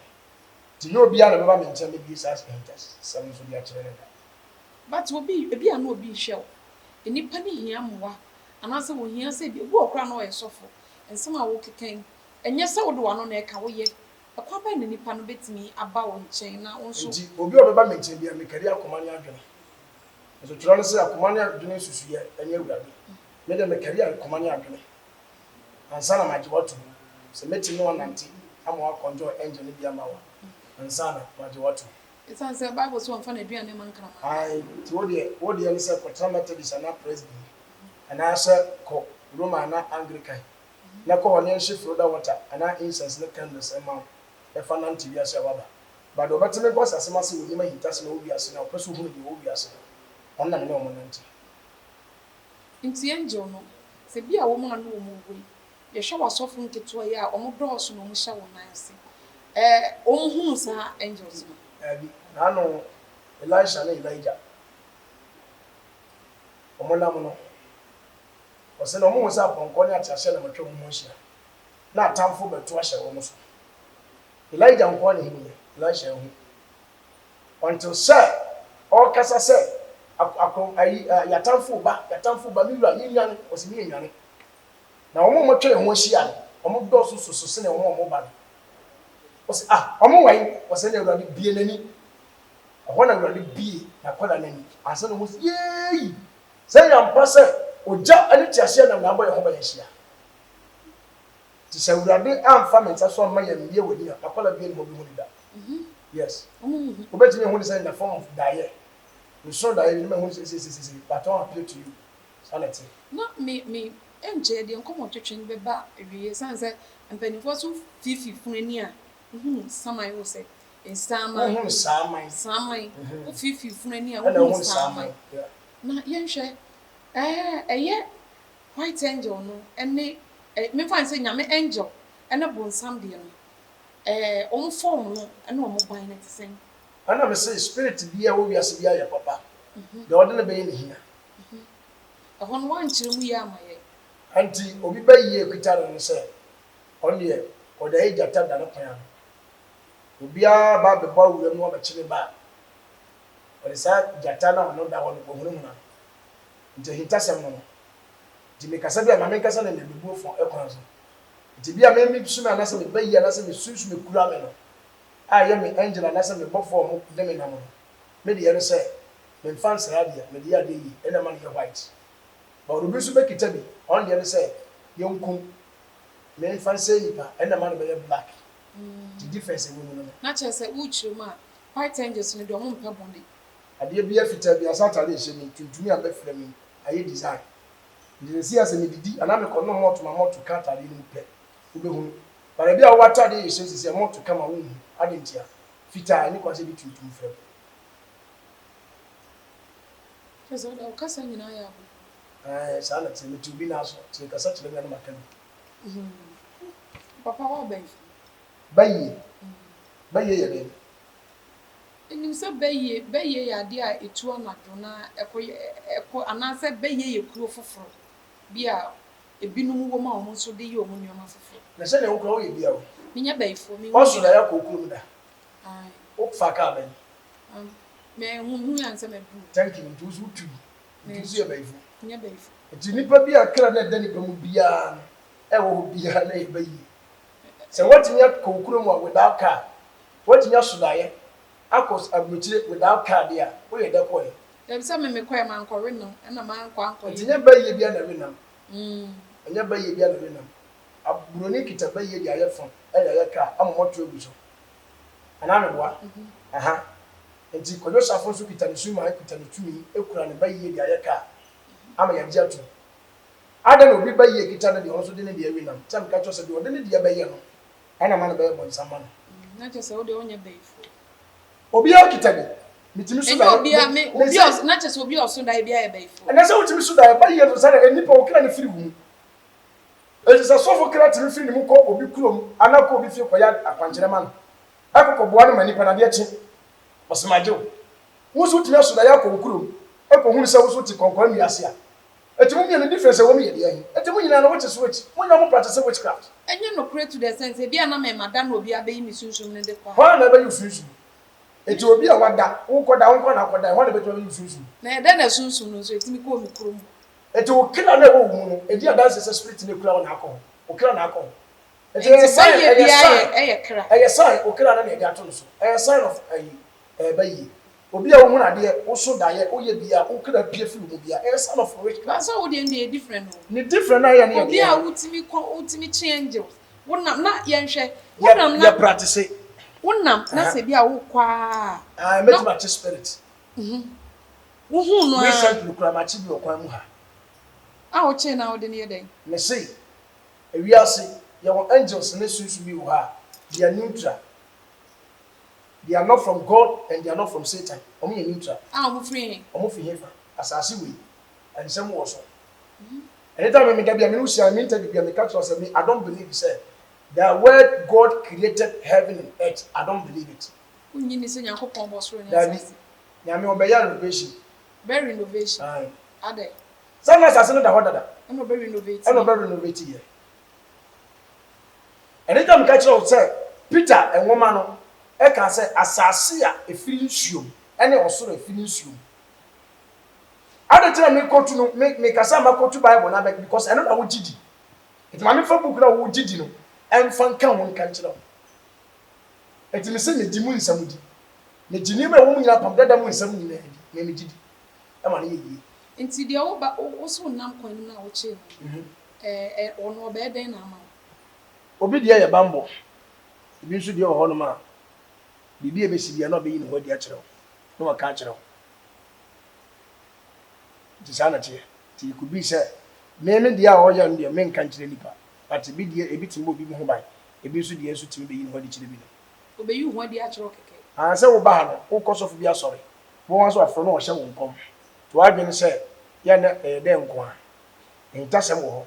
Nti nyɛ obiara na ɔbɛba me nkyɛn bɛbue saa ahintasɛm no so de akyerɛ no da. But obi, ebi a na obi rehwɛ wo. Nnipa no hia mmoa anaasɛ wɔhia sɛ ebi, obi wɔ hɔ koraa a na ɔyɛ sɔfo. Nsɛm a wokeka yi, ɛnyɛ sɛ wode w'ano na ɛka, woyɛ. Ɛkwan bɛn na nipa no bɛtumi aba wo nkyɛn na wo nso. Enti obi a ɔbɛba me nkyɛn biara, mekari akoma ne adwene. Nso twerɛ no sɛ, Akoma ne adwene nsusuiɛ ne Awurade. Me deɛ, mekari akoma ne adwene ansa na magye wo atom. Sɛ mɛtumi ne wo anante ama woakɔnjɔɔ angel no bi ama wo a, ansa na magye wo atom. Esiane sɛ Bible se wɔmfa n'aduane mma nkraman. Ae, nti wo deɛ, wo deɛ ne sɛ kɔtena Methodist anaa Presby anaasɛ kɔ Roma anaa Anglican na kɔ hɔ na yɛnhye Florida water anaa incense ne candles mma wo na fa nante wiase a woaba. But deɛ ɔbɛte me nkwaseasɛm ase wɔ ɔnim ahintasɛm a ɛwɔ wiase na ɔpɛ sɛ ɔhunu deɛ ɛwɔ wiase no, ɔno na me ne wɔn nante. Nti angel no, sɛ bi a wɔn a ne wɔn wɔ yi, Yɛhwɛ w'asɔfo nketewa yi a wɔn dɔɔso na wɔn hyɛ wo nan ase ɛɛ wɔn hunu saa angels no. Daabi, naano Elisha ne Elijah wɔn nam no, ɔse na wɔn hu sɛ apɔnkɔ ne ateaseɛnam atwa wɔn ho ahyia, na atamfo bɛto ahyɛ wɔn so. Elijah nkoa na ehuiɛ, Elisha anhu. Until sɛ ɔrekasa sɛ, ako, ako, ayi, eh, yɛatamfo reba, yɛatamfo reba, me wura, yɛnnwane, ɔse meyɛnnwane. Na wɔn a wɔatwa yɛn ho ahyia no, wɔdɔɔso soso sene wɔn a wɔreba no. Ɔse, Ah, wɔn wɔ he? Ɔse, Ɛnna Awurade bue n'ani. Ɛhɔ na Awurade bue n'akwadaa no ani ansa na ɔhu sɛ, Yei! Sɛ ɛyɛ ampa sɛ ogya ne teaseɛnam na abɔ yɛn ho ban ahyia. Nti sɛ Awurade amfa me nsa so amma yɛammue w'ani a, m'akwadaa biara nni hɔ a ɔbɛhu no da. Yes. Wobɛtumi ahu no sɛ in the form of daeɛ. Mesoo daeɛ bi na mahu no sɛ seiseiseisei, but ɔn appear to you. Saa na ɛte. Na me me ɛnkyɛ yɛde nkɔmmɔ twetwe no bɛba awieɛ ɛsiane sɛ mpanimfoɔ nso fiifi funu ani a wohunu saman wo sɛ nsaman. Wohunu saman. Saman. Wofiifi funu ani a wohunu saman. Na yɛnhwɛ ɛɛ ɛyɛ white angel no ɛne ɛ memfa no sɛ Nyame angel ɛne bonsam deɛ no ɛɛ wɔn form no ɛne wɔn ban no ɛte sɛn? Ɛna mese spirit biara a ɛwɔ wiase biara yɛ papa, deɛ ɔde no bɛyɛ na ɛhia. Ɛhɔ no woankyerɛ mu yie amma yɛn. Ɛnti obi bɛ yie kita no ne sɛ ɔno deɛ ɔde ayɛ gyata da ne kwan ano. Obiara ba abɛbɔ awura mu abɛkye ne ba a, ɔde saa gyata no a ɔno da hɔ no ɔhunahuna no. Nti ahintasɛm no no. Nti mekasa bi a ma menkasa no nnabebuo fɔ kwan so. Nti bi a me me sum anaasɛ me ba yie anaasɛ me sunsum ekura me no a ɛyɛ me angel anaasɛ me bɔfoɔ a ɔmo de me nam no, me deɛ ne sɛ Memfa nsɛe adeɛ, mede yɛ adeɛ yie, ɛna ɛma no yɛ white. But obi nso bɛkita bi, ɔno deɛ ne sɛ yɛnkum, memfa nsɛe nipa, ɛna ɛma no bɛyɛ black. Nti difference a ɛwɔ mu no no. Na kyerɛ sɛ worekyerɛ mu a, white angels no deɛ ɔmo mpɛ bɔne. Adeɛ biara fitaa biara, sɛ atadeɛ a ɛhyɛ me yi, tuntum yi a mɛfira mu yi, ayɛ design. Nti seesei a sɛ medidi anaa mekɔnom malt ma malt ka atadeɛ no mu pɛ, wobɛhunu. But baabi a wowɔ atadeɛ yɛ hyɛ seesei a, malt ka ma wonhu. Adɛn ntia? Fitaa, ɛnni kwan sɛ yɛde tuntum fra mu. Kyerɛ sɛ wode wo kasa nyinaa yɛ abɔfra. Ɛɛ, saa na ɛteɛ. Mete obi nan so, nti mekasa kyerɛ me a na maka bi. Papa woabɛn fam. Bayie. Bayie yɛ dɛn? Menim sɛ bayie, bayie yɛ adeɛ a ɛtu anadwo na ɛkɔ yɛ, ɛkɔ, anaasɛ bayie yɛ kuro foforɔ bi a ebinom wɔ mu a wɔn nso de yɛ wɔn nneɛma foforɔ. Na sɛdeɛ wo koraa woyɛ bi a o. Menyɛ bayifoɔ, menhu Woaso daeɛ akɔ wo kurom da? Ae. Wofaa kaa bɛn? Menhunuu ansa maduru. Thank you, nti wo nso wotui, nti wo nso yɛ bayifo. Menyɛ bayifo. Nti nipa bi a kra no a ɛda nipa mu biara no ɛwɔ hɔ biara na ɛyɛ bayie. Sɛ woatumi akɔ wo kurom a without car, woatumi aso daeɛ akɔ aburokyire without car deɛ a, woyɛ dɛ kɔɛ. Dabi sɛ me mekɔɛ mankɔwe nam ɛna mankɔ ankɔyɛ. Nti nyɛ bayie biara na ɛwe nam. Ɛnyɛ bayie biara na ɛwe nam. Aburoni kita bayie de ayɛ phone ɛde ayɛ car ama wɔatu agu so. Anaa meboa? Aha. Nti Kwadwo Safo nso kita ne suman, kita ne tumi, kura ne ba yie de ayɛ car ama yɛagye atom. Adɛn na obi ba yie kita ne deɛ, ɔno nso de ne deɛ awi nam? Nti na meka kyerɛ wo sɛ deɛ ɔde ne deɛ bɛyɛ no, ɛna ma no bɛyɛ bɔnsam ma no. Na kyerɛ sɛ wo deɛ wonyɛ bayifoɔ. Obiara kita bi. Metumi so Ɛnyɛ daeɛ. obiara, me, Me, obi a, mese. na kyerɛ sɛ obi a ɔso daeɛ biara yɛ bayifoɔ. Ɛnɛ sɛ wotumi so daeɛ, ba yie nso saa na nnipa wo kra no firi wo mu. Enti sɛ sɔfo kra tumi firi ne mu kɔ obi kurom anaa kɔ obi fie kɔyɛ akwankyerɛ ma no, ɛkɔ kɔboa no ma nnipa no adeɛ kye, ɔse magye wo. Wo nso wotumi aso daeɛ akɔ wo kurom kɔhunu sɛ wo nso wote kɔnkɔn nnua ase a, enti mo mmienu difference a ɛwɔ mu yɛ deɛn he? Enti mo nyinaa no wote switch, mo nyinaa mo practice witchcraft. Ɛnyɛ nokorɛ to the extent sɛ ebia na me mada na obi abɛyi me sunsum no de kɔ a. Hwan na ɛbɛyi wo sunsum? Enti obi a wada, wokɔda, wo nko na akɔda, hwan na ɛbɛtumi abɛyi wo sunsum? Na ɛdɛn na sunsum no nso ɛtumi kɔɔ me kurom hɔ? Enti wo kra no a ɛwɔ wo mu no, ɛdi adanse sɛ spirit no a ɛkura wo na akɔ hɔ. Wo kra na akɔ hɔ. Nti Nti ɛyɛ sign, bayie ɛyɛ biara sign, yɛ ɛyɛ kra. ɛyɛ sign, wo kra no na yɛde ato no so. Ɛyɛ sign of ayi, ɛɛ bayie. Obi a wohunu adeɛ, woso daeɛ, woyɛ biribi a, wo kra pue firi wo mu biara, ɛyɛ sign of witchcraft. But sɛ wo deɛ no deɛ ɛyɛ different o. Ne different a ɛyɛ no yɛ Obi a deɛn? wotumi kɔ, wotumi kye angels, wonam na yɛnhwɛ, Yɛ, wonam na, yɛ practice. wonam na Aha. sɛ bi a wokɔ ara Ae, na. mɛtumi akye spirit. Wohuu no ara. Recently koraa makye bi wɔ kwan mu ha. A wokyee no a wode no yɛ dɛn? Mese, ewiase, yɛwɔ angels ne sunsum bi wɔ hɔ a, they are neutral. They are not from God and they are not from Satan. Wɔn yɛ neutral. A wɔn firi he? Wɔn firi hefa? Asase wei, nsɛm wɔ so. Anytime me da bi a me ne wo hyia, me interview bi a meka kyerɛ wo sɛ me I don't believe sɛ the word God created heaven and earth, I don't believe it. Wonnye nni sɛ Nyankopɔn bɔ soro ne Daabi. asase? Nyame ɔbɛyɛ renovation. Bɛ renovation? Ae. Adɛn? Sɛ na asase no da hɔ dada. Ɛna ɔbɛ renovate Ɛna yɛ. ɔbɛ renovate yɛ. Ɛno nti na meka kyerɛ wo sɛ Peter nwoma no ɛka sɛ asase a ɛfiri nsuom ɛne ɔsoro a ɛfiri nsuom. Adɛn nti na mekɔtu no, me, meka sɛ makɔtu Bible no abɛ, because ɛno na wogye di. Nti ma memfa book no a wogye di no ɛmfa nka ho nka nkyerɛ wo. Enti mise megye mu nsɛm di. Megye nneɛma a ɛwɔ mu nyinaa, apam dada mu nsɛm nyinaa di. Me megye di. Ɛma no yɛ yie. Enti deɛ wo ba, wo se wonam kwan no mu na wokyee no no, ɛɛ, ɔno ɔbɛyɛ dɛn na ama wo? Obi deɛ yɛ bammɔ. Ebi nso deɛ wɔ hɔnom a, biribi a ɛbɛsi biara na ɔbɛyi ne ho adi akyerɛ wo, na waka akyerɛ wo. Nti saa na ɛteɛ. Nti it could be sɛ, me me deɛ a ɔyɛ no deɛ menka nkyerɛ nnipa, but ebi deɛ ebi tumi bɔ obi ho ban. Ebi nso deɛ nso tumi bɛyi ne ho adi kyerɛ binom. Ɔbɛyi wo ho adi akyerɛ wo kɛkɛ. Aa sɛ woba ha no, wokɔ sɔfo bi asɔre, wobɛhu ara sɛ wafrɛ wo na ɔhyɛ wo nkɔm. Nti w'adwene ne sɛ, yɛ a na ɛyɛ dɛn nko ara. Ahintasɛm wɔ hɔ.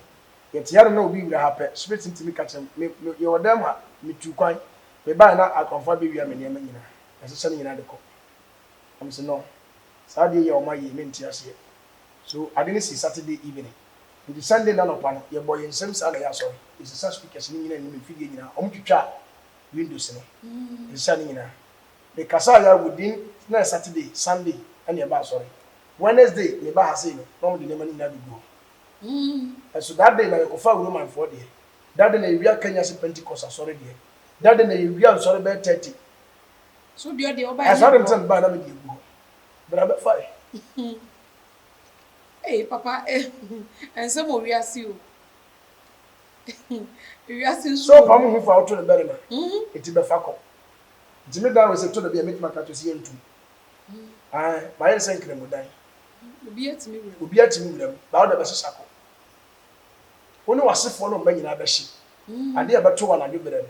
Yɛte hanom na obi wura ha pɛ, spirit no tumi ka kyerɛ me, me, me, yɛwɔ dan mu ha, metuu kwan, mebaeɛ na akɔmfoɔ abɛwia me nneɛma nyinaa, yɛasesa ne nyinaa de kɔ. Na mese no, saa adeɛ yi a wɔayɛ yi, mente aseɛ. So ade no sii Saturday evening. Nti Sunday no anɔpa no, yɛbɔɔ yɛn nsam saa na yɛ asɔre. Yɛsesa speakers no nyinaa nim mfidie nyinaa. Wɔn twitwaa windows no. Yɛsesa ne nyinaa. Me kasaa yɛ within, na yɛ Saturday, Sunday ɛna yɛba asɔre. Wednesday me ba ha sei no, na wɔn de nneɛma no nyinaa bɛgu hɔ. Ɛso that day na yɛkɔfaa Roman foɔ deɛ. That day na yɛwia Kenyasi Pentecost asɔre deɛ. That day na yɛwia nsɔre bɛyɛ 30. So deɛ ɔdeɛ ɔbaeɛ Ɛso ne ade gu sɛ hɔ. mebaa na mede agu hɔ. Bra bɛfae. Ei papa eh nsɛm wɔ wiase o Wiase nso Sɛ wɔ ɔpam mu. wo ho fa a woto no barima eti bɛfa kɔ. Nti me dan wei sɛ ɛtɔ da bi a mɛtumi aka akyerɛ wo sɛ yɛntum. Ae, mayɛ no sɛ nkramodan. Obiara tumi wura mu. Obiara tumi wura mu, but wo deɛ bɛsesa kɔ. Wo ne w'asefoɔ ne wo mma nyinaa bɛhye. Adeɛ a ɛbɛto wo anadwo berɛ no.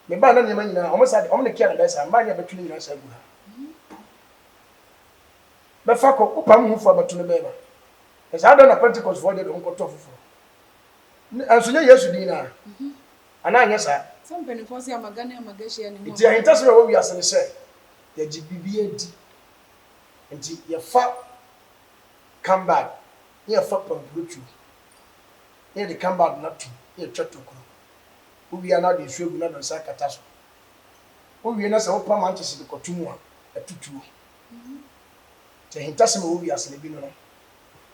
Mebae na nneɛma nyinaa, wɔn saa de, wɔn ne kia na ɛbɛyɛ saa, mmaa ne a bɛto ne nyinaa saa agu ha. Bɛfa kɔ, wopam ho fua bɛto no bɛɛma. Na saa da na Pentekostfoɔ deɛ de wɔn kɔtɔɔ foforɔ. Ne, ɛnso nyɛ Yesu din no ara. Anaa anyɛ saa? Sɛ mpanimfoɔ se amaga ne amaga hyia ne mu Nti ahintasɛm a ɛwɔ wiase ne sɛ, yɛgye biribiara di. Nti yɛfa cambad ne yɛfa pampurotuo, ne yɛde cambad no atom, ne yɛtwa tokuro. Wowie a na wode nsuo agu na wode nsa akata so. Wowie na sɛ wopa mankyese de kɔto mu a, ɛto tuo. Nti ahintasɛm a ɛwɔ wiase no bi no no,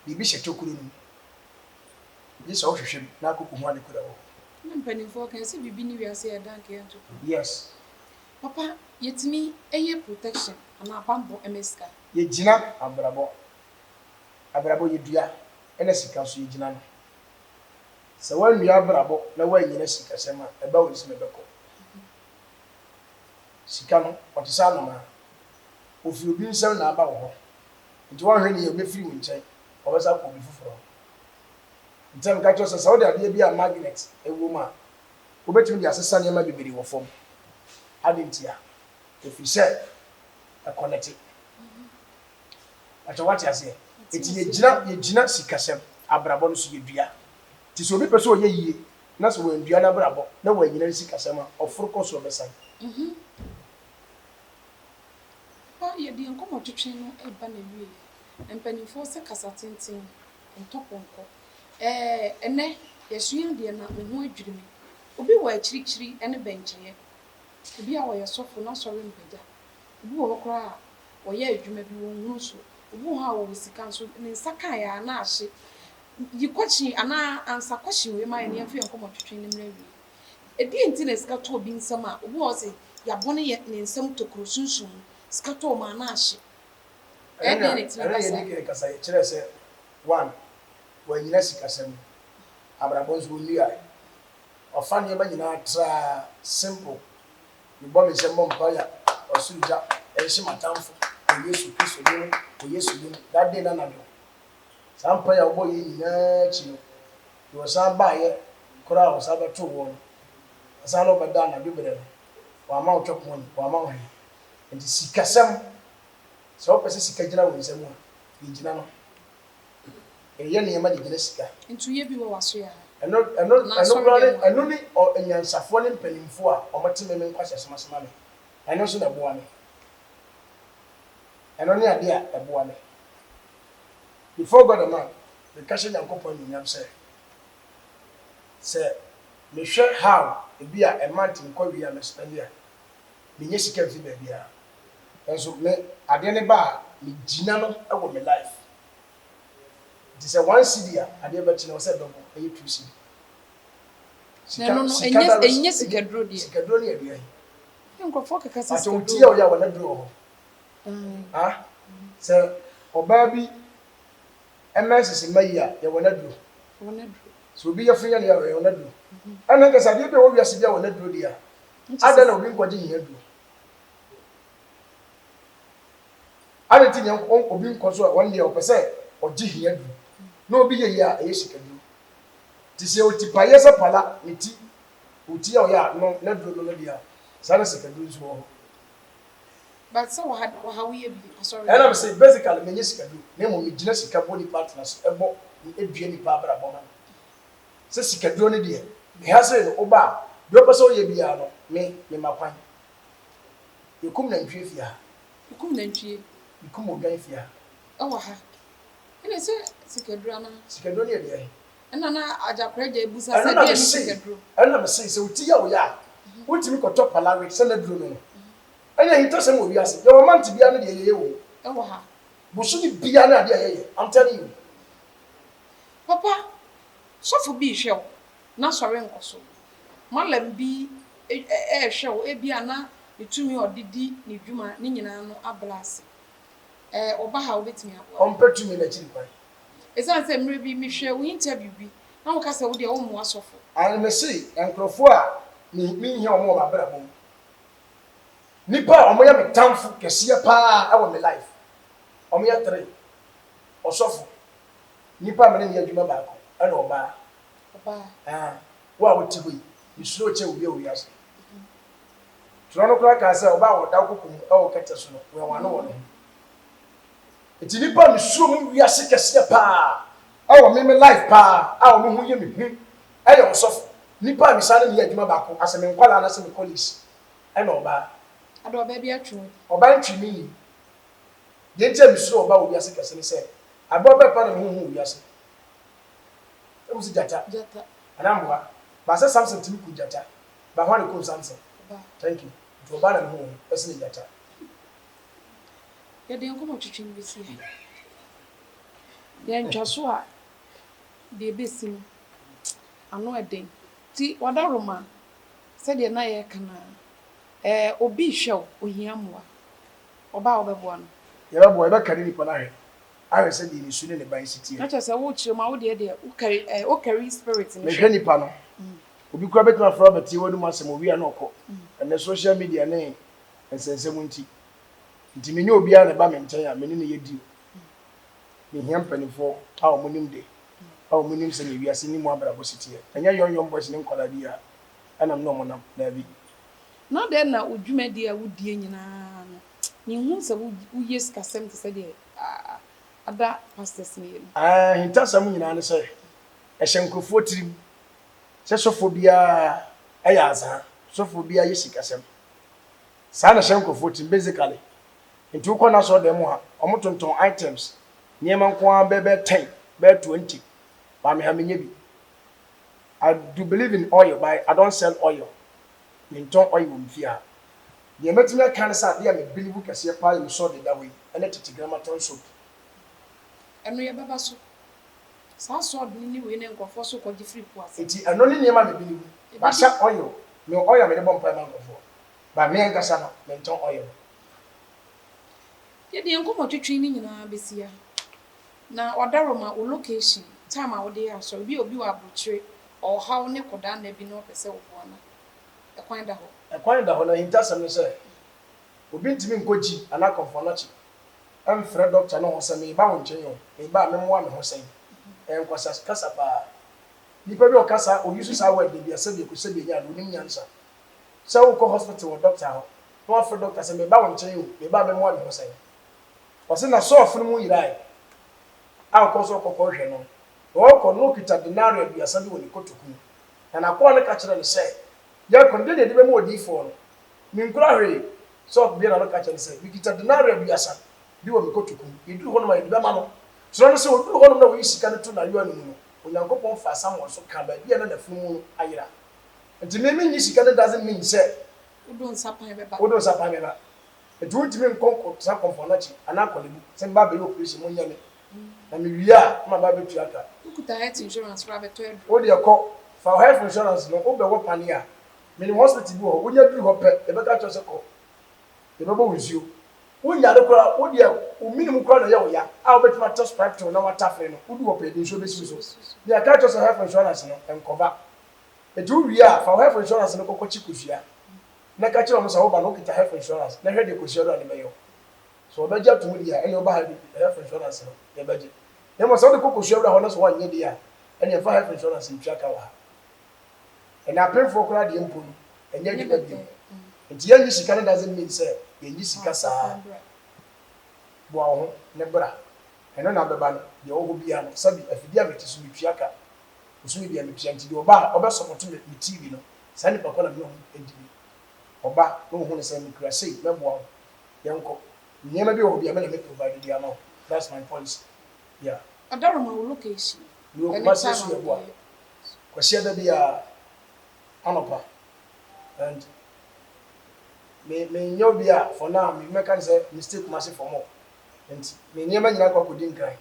biribi hyɛ tokuro no mu. Gye sɛ wohwehwɛ mu na akɔkɔhu ade koro a ɛwɔ hɔ. Na mpanimfoɔ ka sɛ biribi ne wiase a ɛda nka yɛnto pono. Yes. Papa, yɛtumi yɛ protection anaa bammɔ ma sika? Yɛgyina abrabɔ. Abrabɔ yɛdua, ɛna sika nso yɛgyina no. Sɛ woannua abrabɔ na woannyina sikasɛm a, ɛba wo nsam ɛbɛkɔ. Sika no, ɔte sɛ anomaa. Ɔfiri obi nsam na aba wo hɔ. Nti woanhwɛ no yie a, ɔbɛfiri wo nkyɛn, ɔbɛsan akɔ obi foforɔ hɔ. Nti na meka kyerɛ wo sɛ, sɛ wode adeɛ bi a magnet wɔ mu a, wobɛtumi de asesa nneɛma bebree wɔ fam. Adɛn ntia? Ɛfiri sɛ ɛkɔnɛte. Pakyɛ woate aseɛ? Nti yɛgyina, yɛgyina sikasɛm, abrabɔ no so, yɛdua. Nti sɛ obi pɛ sɛ ɔyɛ yie na sɛ wandua n'abrabɔ na wannyina ne sikasɛm a, ɔforo kɔ soro bɛsan. Papa, yɛde yɛn nkɔmmɔtwetwe no reba n'awieɛ. Mpanimfoɔ sɛ kasa tenten ntɔ pɔnkɔ. Ɛɛ, ɛnnɛ, yɛasua adeɛ na me ho adwiri me. Obi wɔ akyirikyiri ne bɛnkyɛeɛ. Ebi a ɔyɛ sɔfo, n'asɔre mpagya. Obi wɔ hɔ koraa a, ɔyɛ adwuma bi, wɔnhunu so. Obi wɔ hɔ a ɔwɔ sika nso ne nsa kaeɛ ara na ahye. Yi kɔkye anaa ansa kɔkye wei ma yɛn na yɛmfa yɛn nkɔmmɔ twetwe no mmra awiei. Ɛdeɛn nti na sika tɔ obi nsam a, obi wɔ hɔ ɔse yɛabɔ no yɛ ne nsam tokuro sunsum mu, sika tɔ mu a na ahye. Ɛyɛ Ɛno na dɛn na ɛtumi ɛno ba na saa? yɛdi kan kasa yɛkyerɛɛ sɛ one, wannyina sikasɛm mu, abrabɔ nso ɔnnuae. Ɔfa nneɛma nyinaa traa simple. Mebɔ me nsam bɔ mpaeɛ a, ɔsoro gya nhye m'atamfo wɔ Yesu Kristo din mu, wɔ Yesu din mu, that day no anadwo. Saa mpaeɛ a wobɔeɛ yi nyinaa akyi no, deɛ ɔsan baeɛ koraa a ɔsan bɛtoo woɔ no, ansa na ɔbɛda anadwo berɛ no, wamma wo chop money, wamma wo hwee. Enti sikasɛm, sɛ wopɛ sɛ sika gyina wo nsam a, yɛgyina no. Yɛyɛ nneɛma de gyina sika. Nti woyɛ bi wɔ w'asoɛe ha? Ɛno, ɛno, Anaa ɛno koraa ne, asɔredan mu ha? ɛno ne ɔ, anyansafoɔ ne mpanimfoɔ a wɔte me me nkwaseasɛm ase ma me. Ɛno nso na ɛboa me. Ɛno ne adeɛ a ɛboa me. Before God and man, meka hyɛ Nyankopɔn anuonyam sɛ, sɛ mehwɛ how ebi a a month mekɔ wie a me spend a, mennya sika mfiri baabiara. Nanso me, adeɛ no ba a, megyina no wɔ me life. Nti sɛ one cedi a, adeɛ bɛkye no ɛwɔ sɛ ɛdɔbo, ɛyɛ two cedi. Na Sika, ɛno no, sika ɛnyɛ, da ɛnyɛ ɛnyɛ, sikaduro deɛ. sikaduro no yɛ deɛn? Nkurɔfoɔ keka sɛ Pakyɛ wo ti sikaduro yɛ wɔ wo ya a, wɔn aduro wɔ hɔ. Ah, sɛ ɔbaa bi menses mma yie a, yɛwɔ n'aduro. Sɛ obi yafunu yɛ no ya a, yɛwɔ n'aduro. Ɛnna nka sɛ adeɛ bi a ɛwɔ wiase bi a wɔ n'aduro deɛ a, adɛn na obi nkɔgye hia aduro? Adɛn nti na obi nkɔ so a wɔn deɛ ɔpɛ sɛ ɔgye hia aduro na obi yɛ yie a ɛyɛ sikaduro? Nti sɛ ɔti payɛ sɛ pala ne ti, ɔti a ɔyɛ a no n'aduro no no deɛ a, saa na sikaduro nso wɔ hɔ. But sɛ wɔ ha wɔ ha woyɛ bi asɔre Ɛna dɛm. me se basically menyɛ sikaduro na mmom megyina sika bɔ nipa atena so ɛbɔ dua nipa abrabɔ ma no. Sɛ sikaduro no deɛ me ha sei no woba a deɛ wopɛ sɛ woyɛ biara no me mema kwan. Yɛkum nantwie fie ha. Yɛkum nantwie. Yɛkum odwan fie ha. Ɛwɔ ha. Ɛna sɛ sikaduro anaa? Sikaduro no yɛ deɛn? Ɛna na Agyakora agya abusa Ɛno sɛ na deɛn me ne se sikaduro? ɛno na me se sɛ wo ti yɛ wo ya a wontumi kɔtɔ palawe sɛ n'aduro no no. Ɛnyɛ ahintasɛm wɔ wiase. Yɛwɔ month biara ne deɛ yɛyɛ wɔ mu. Ɛwɔ ha. Bosome biara ne adeɛ a yɛyɛ. I'm telling you. Papa, sɔfo bi rehwɛ wo, n'asɔre nkɔ so. Mallam bi rehwɛ wo, ebia na ne tumi a ɔde di ne dwuma ne nyinaa no abrɛ ase. Ɛɛ, ɔba ha a, wobɛtumi aboa no? Ɔmpɛ tumi no akyiri kwan. Ɛsiane sɛ mmerɛ bi mehwɛɛ wo interview bi, na woka sɛ wo deɛ wommoa sɔfo. Aane, mese nkurɔfoɔ a menhia wɔn wɔ m'abrabɔ mu. Nipa a ɔmo yɛ me tamfo kɛseɛ paa wɔ me life ɔmo yɛ three, ɔsɔfo, nipa a me ne no yɛ adwuma baako ɛna ɔbaa. Ɔbaa. Aah wo a wote hɔ yi me suro kyɛn obi a wɔ wiase. Twerɛ no koraa kaa sɛ ɔbaa a ɔda wo koko mu wɔ kɛtɛ so no wɛn w'ano wɔ ne ho. Nti nipa a me suro mu wiase kɛseɛ paa ɛwɔ me me life paa a ɔmo ho yɛ me hu ɛyɛ ɔsɔfo, nipa a me san ne no yɛ adwuma baako asɛ me nkwadaa anaasɛ me colleagues. Ɛna ɔbaa. Ada ɔbaa bi atwe wo di. Ɔbaa ntwe me nni. Deɛ nti a mesuro ɔbaa wɔ wiase kɛse ne sɛ, aboa bɛn paa na ne ho hu wɔ wiase? Sɛ mo se gyata. Gyata. Anaa mmoa. But sɛ Samson tumi ku gyata. But hwan na ekum Samson? Ɔbaa. Thank you. Nti ɔbaa na ne ho wɔ hu sene gyata. Yɛde nkɔmɔ twetwe no bɛsi ha. Yɛntwa so a, deɛ ɛbɛsi no, ano ɛden. Nti Wadaroma, Sɛdeɛ na yɛreka no ara, ɛɛ obi rehwɛ wo, ohia mmoa. Ɔba a wobɛboa no? Yɛbɛboa, yɛbɛkari nipa no ahwɛ, ahwɛ sɛdeɛ ne su ne ne ban si teɛ. Na kyerɛ sɛ wokyerɛ mu a, wo deɛ deɛ, wokari ɛɛ wokari spirit no hwɛ. Mehwɛ nipa no. Obi koraa bɛtumi afrɛ wo abɛtie w'anom asɛm, owie a na ɔkɔ. Ɛnnɛ social media ne nsɛnsɛm nti, nti menyɛ obiara na ɛba me nkyɛn a me ne no yɛ deal. Mehia mpanimfoɔ a wɔnim de, a wɔnim sɛdeɛ wiase ne mu abrabɔ si teɛ. Ɛnyɛ young young boys ne nkwadaa bi a ɛna me ne wɔn nam, daabi. Na dɛn na wo dwumadie a wodie nyinaa no, menhunu sɛ woyɛ sikasɛm te sɛ deɛ ada pastors no yɛ no. Ahintasɛm nyinaa ne sɛ, ɛhyɛ nkurɔfoɔ tirim sɛ sɔfoɔ biara yɛ azaa, sɔfoɔ biara yɛ sikasɛm. Saa na ɛhyɛ nkurɔfoɔ tirim basically. Nti wokɔ n'asɔredan mu a, wɔtontɔn items, nneɛma nko ara bɛyɛ bɛyɛ ten, bɛyɛ twenty, but me ha menyɛ bi. I do believe in oil but I don't sell oil. Mentɔn oil wɔ me fie ha. Deɛ mɛtumi aka ne sɛ adeɛ a me believe kɛseɛ paa yɛ me sɔɔ deda hɔ yi ɛne tete grammaton soap. Ɛno yɛbɛba so. Saa sword no ne wei na nkurɔfoɔ so kɔgye firi po ase. Nti ɛno ne nneɛma a me believe. Mahyɛ oil, mewɔ oil a mede bɔ mpaeɛ ma nkurɔfoɔ, but me ankasa no, mentɔn oil no. Yɛde yɛn nkɔmmɔtwetwe no nyinaa bɛsi ha. Na Wadaroma, wo location, time a wode yɛ asɔre, bi a obi wɔ aburokyire, ɔhaw ne kɔdaa nna bi na ɔpɛ sɛ woboa no a, ɛkwan da hɔ? Ɛkwan da hɔ, na ahintasɛm ne sɛ, obi ntumi nkɔ gyi anaa kɔmfoanɔkye mfrɛ dɔkta no ho sɛ mereba wo nkyɛn o, mereba a memmoa me ho sɛn? Ɛyɛ nkwasea kasa paa. Nipa bi a ɔka saa, ɔuse saa word no bi a, sɛbi ɛkɔ sɛbi ɛnyɛ ade, ɔnim nyansa. Sɛ wokɔ hospital wɔ dɔkta hɔ, na wafrɛ dɔkta sɛ mereba wo nkyɛn o, mereba a memmoa me ho sɛn? Ɔse na Saul mu yerae a ɔkɔɔ sɛ ɔkɔ kɔhwehwɛ no, na ɔrekɔ no na ɔkita denario aduasa bi wɔ ne kotoku mu. Na n'akoa no ka kyerɛɛ no sɛ, Yɛrekɔ no, dɛn na yɛde bɛma odiyifoɔ no? Menkura hwee. Saul buee n'ano ka kyerɛɛ no sɛ, Mekita denario aduasa bi wɔ me kotoku mu. Yɛduru hɔnom a, yɛde bɛma no. Twerɛ no sɛ, ɔduruu hɔnom na ɔyii sika no too n'ayowa no mu no, Onyankopɔn faa Samuel so kaa baabi a na n'afunumu no ayera. Nti me mennye sika no doesn't mean sɛ Wode wo nsa pan bɛba. Wode wo nsa pan bɛba. Nti wontumi nkɔ nkɔtena Kɔmfoanɔkye anaa Korle-Bu sɛ meba abɛyɛ operation monyɛ me na mewie a na maba abɛtua ka. Wokuta health insurance koraa bɛtɔ aduro. Wo deɛ kɔ, fa wo health insurance no, wobɛwɔ paneɛ a, menim hospital bi wɔ hɔ, wonya duru hɔ pɛ, yɛbɛka akyerɛ wo sɛ kɔ, yɛbɛbɔ wo nsuo. Wonyare koraa, wo deɛ wo mene mu koraa na ɛyɛ wo ya a wobɛtumi atɔ Sprite na woatafere no, wodu hɔ pɛ yɛde nsuo bɛsi wo so. Na yɛaka akyerɛ wo sɛ health insurance no, ɛnkɔva. Nti wowie a, fa wo health insurance no kɔ kɔkye kosua. Na ka kyerɛ wɔn sɛ wo ba no wokita health insurance na hwɛ deɛ kosua wura no bɛyɛ wo. Sɛ wɔbɛgye ato mu deɛ a, ɛnneɛ woba ha de health insurance no yɛbɛgye. Na mmom sɛ wode kɔ kosua wura hɔ na sɛ wɔannye deɛ a, ɛnneɛ mfa health insurance ntua ka wɔ ha. Ɛnna apemfoɔ koraa deɛ mpo no, ɛnyɛ adwuma bio. Nti yɛnnye sika no doesn't mean sɛ yɛnnye sika saa. Boa wo ho ne bra. Ɛno na wobɛba no, deɛ ɛwɔ hɔ biara no, sɛbe afidie a mete so metua ka. Bosome biara metua nti deɛ ɔba a ɔbɛ support me me TV no, saa nipa ko na me ne ɔmo di bi. Ɔba na ɔhu no sɛ mekura sei, mɛboa wo, yɛnkɔ. Nneɛma bi wɔ hɔ bi a me na me provide de ama wo, that's my policy, yeah. Ɔdɔroma wo location Mewɔ ɛne Kumasi time a Asuaboa, wode yɛ. Kwasiada biara anɔpa and me menyɛ obi a for now me mɛka no sɛ me stay Kumasi for more nti me nneɛma nyinaa kɔ akɔdi Nkran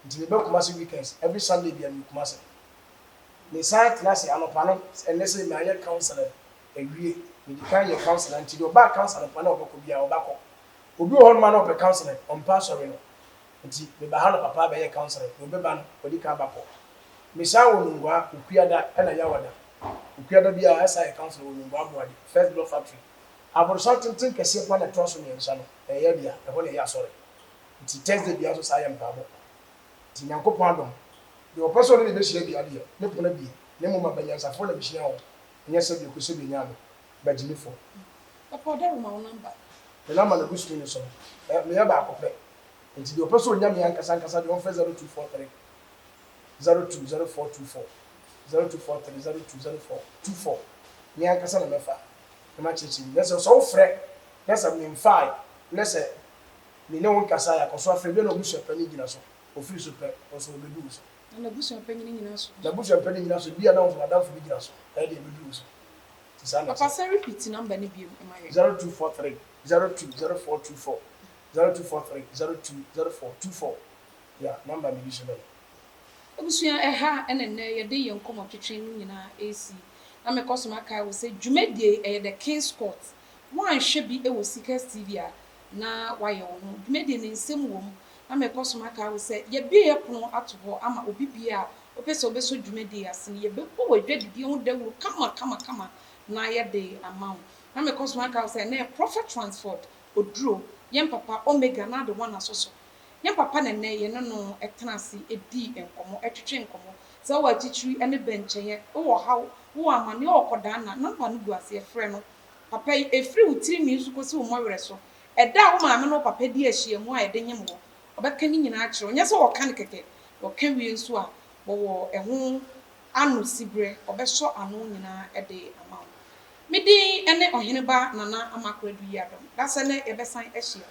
nti meba Kumasi weekends every Sunday biara mewɔ Kumasi. Mesan tena ase anɔpa no, ɛnnɛ sei mayɛ counselling awie, medi kan yɛ counselling nti deɛ ɔbaa counselling anɔpa no a ɔbɛkɔ biara ɔbakɔ. Obi wɔ hɔnom a na ɔpɛ counselling, ɔmpɛ asɔre no, nti meba ha anɔpa paa bɛyɛ counselling, deɛ ɔbɛba no wadi kan aba kɔ. Mesan wɔ Nungua, Okuada ɛna Yawada. Okuada biara ɛsan yɛ counselling wɔ Nungua Aboade, First Block Factory. Aborosan tenten kɛseɛ paa na ɛtoa so mmiɛnsa no, ɛyɛ dea, ɛhɔ na ɛyɛ asɔre. Nti Thursday biara nso saa yɛ mpaebɔ. Nti Nyankopɔn adom, deɛ ɔpɛ sɛ ɔne me bɛhyia biara deɛ, me pono abue, na mmom abanyansafoɔ na mehyia wɔn, ɛnyɛ sɛdeɛ kosɛbi anya ado, bagyimifoɔ. Papa ɔdawuruma wo number. Me number na ɛgu screen no so no, ɛ, meyɛ baako pɛ. Nti deɛ ɔpɛ sɛ ɔnya me ankasa ankasa deɛ ɔmfrɛ 0243 020424, 0243 020424. Me ankasa na mɛfa na makyerɛkyerɛ mu. Na sɛ sɛ wofrɛ na sɛ memfae, na sɛ Me ne wo nkasa yɛ akɔso afrɛ bi na w'abusua panin gyina so, ofiri so pɛ, wo nso obedu wo so. Na n'abusua panyin nyina so. N'abusua panin nyina so, ebia na wo nso w'adamfo bi gyina so, ɛyɛ deɛ ebedu wo so. Nti saa na Papa ɛteɛ. san repeat number no biom ma yɛn. 0243 02 0424 0243 02 0424 yeah number a me use no no. Abusua ɛha na nnɛ yɛde yɛn nkɔmmɔtwetwe no nyinaa resi. Na mekɔ so makae wo sɛ dwumadie yi ɛyɛ The King's Court. Woanhwɛ bi wɔ Seekers TV a, na woayɛ wo ho. Dwumadie no nsɛm wɔ mu, na mekɔ so maka wo sɛ yɛabue yɛn pono ato hɔ ama obi biara a ɔpɛ sɛ ɔbɛsɔ dwumadie yi ase no, yɛbɛbɔ w'adwadidie ho dawuro kama kama kama na yɛde ama wo. Na mekɔ so maka wo sɛ ɛnnɛ yɛ Prophet Ransford Oduro, yɛn papa Omega na ade one asɔ so. Yɛn papa na ɛnnɛ yɛne no tena ase di nkɔmmɔ, twetwe nkɔmmɔ. Sɛ wowɔ akyirikyiri ne bɛnkyɛeɛ, wowɔ ɔhaw, wowɔ amaneɛ, wowɔ kɔdaanna, number no gu aseɛ, frɛ no. Papa yi, ɛfiri wo tiri nwi so kɔsi wo mmɔwerɛ so, ɛda a wo maame ne wo papa di ahyiamu a yɛde nyem wo, ɔbɛka ne nyinaa akyerɛ wo. Nyɛ sɛ ɔka no kɛkɛ, na ɔka wie nso a, wɔwɔ ɛho ano siberɛ, ɔbɛsɔ ano nyinaa de ama wo. Me din ne Ɔheneba Nana Amakor Adu Yiadom. Dasɛ nnɛ yɛbɛsan ahyia.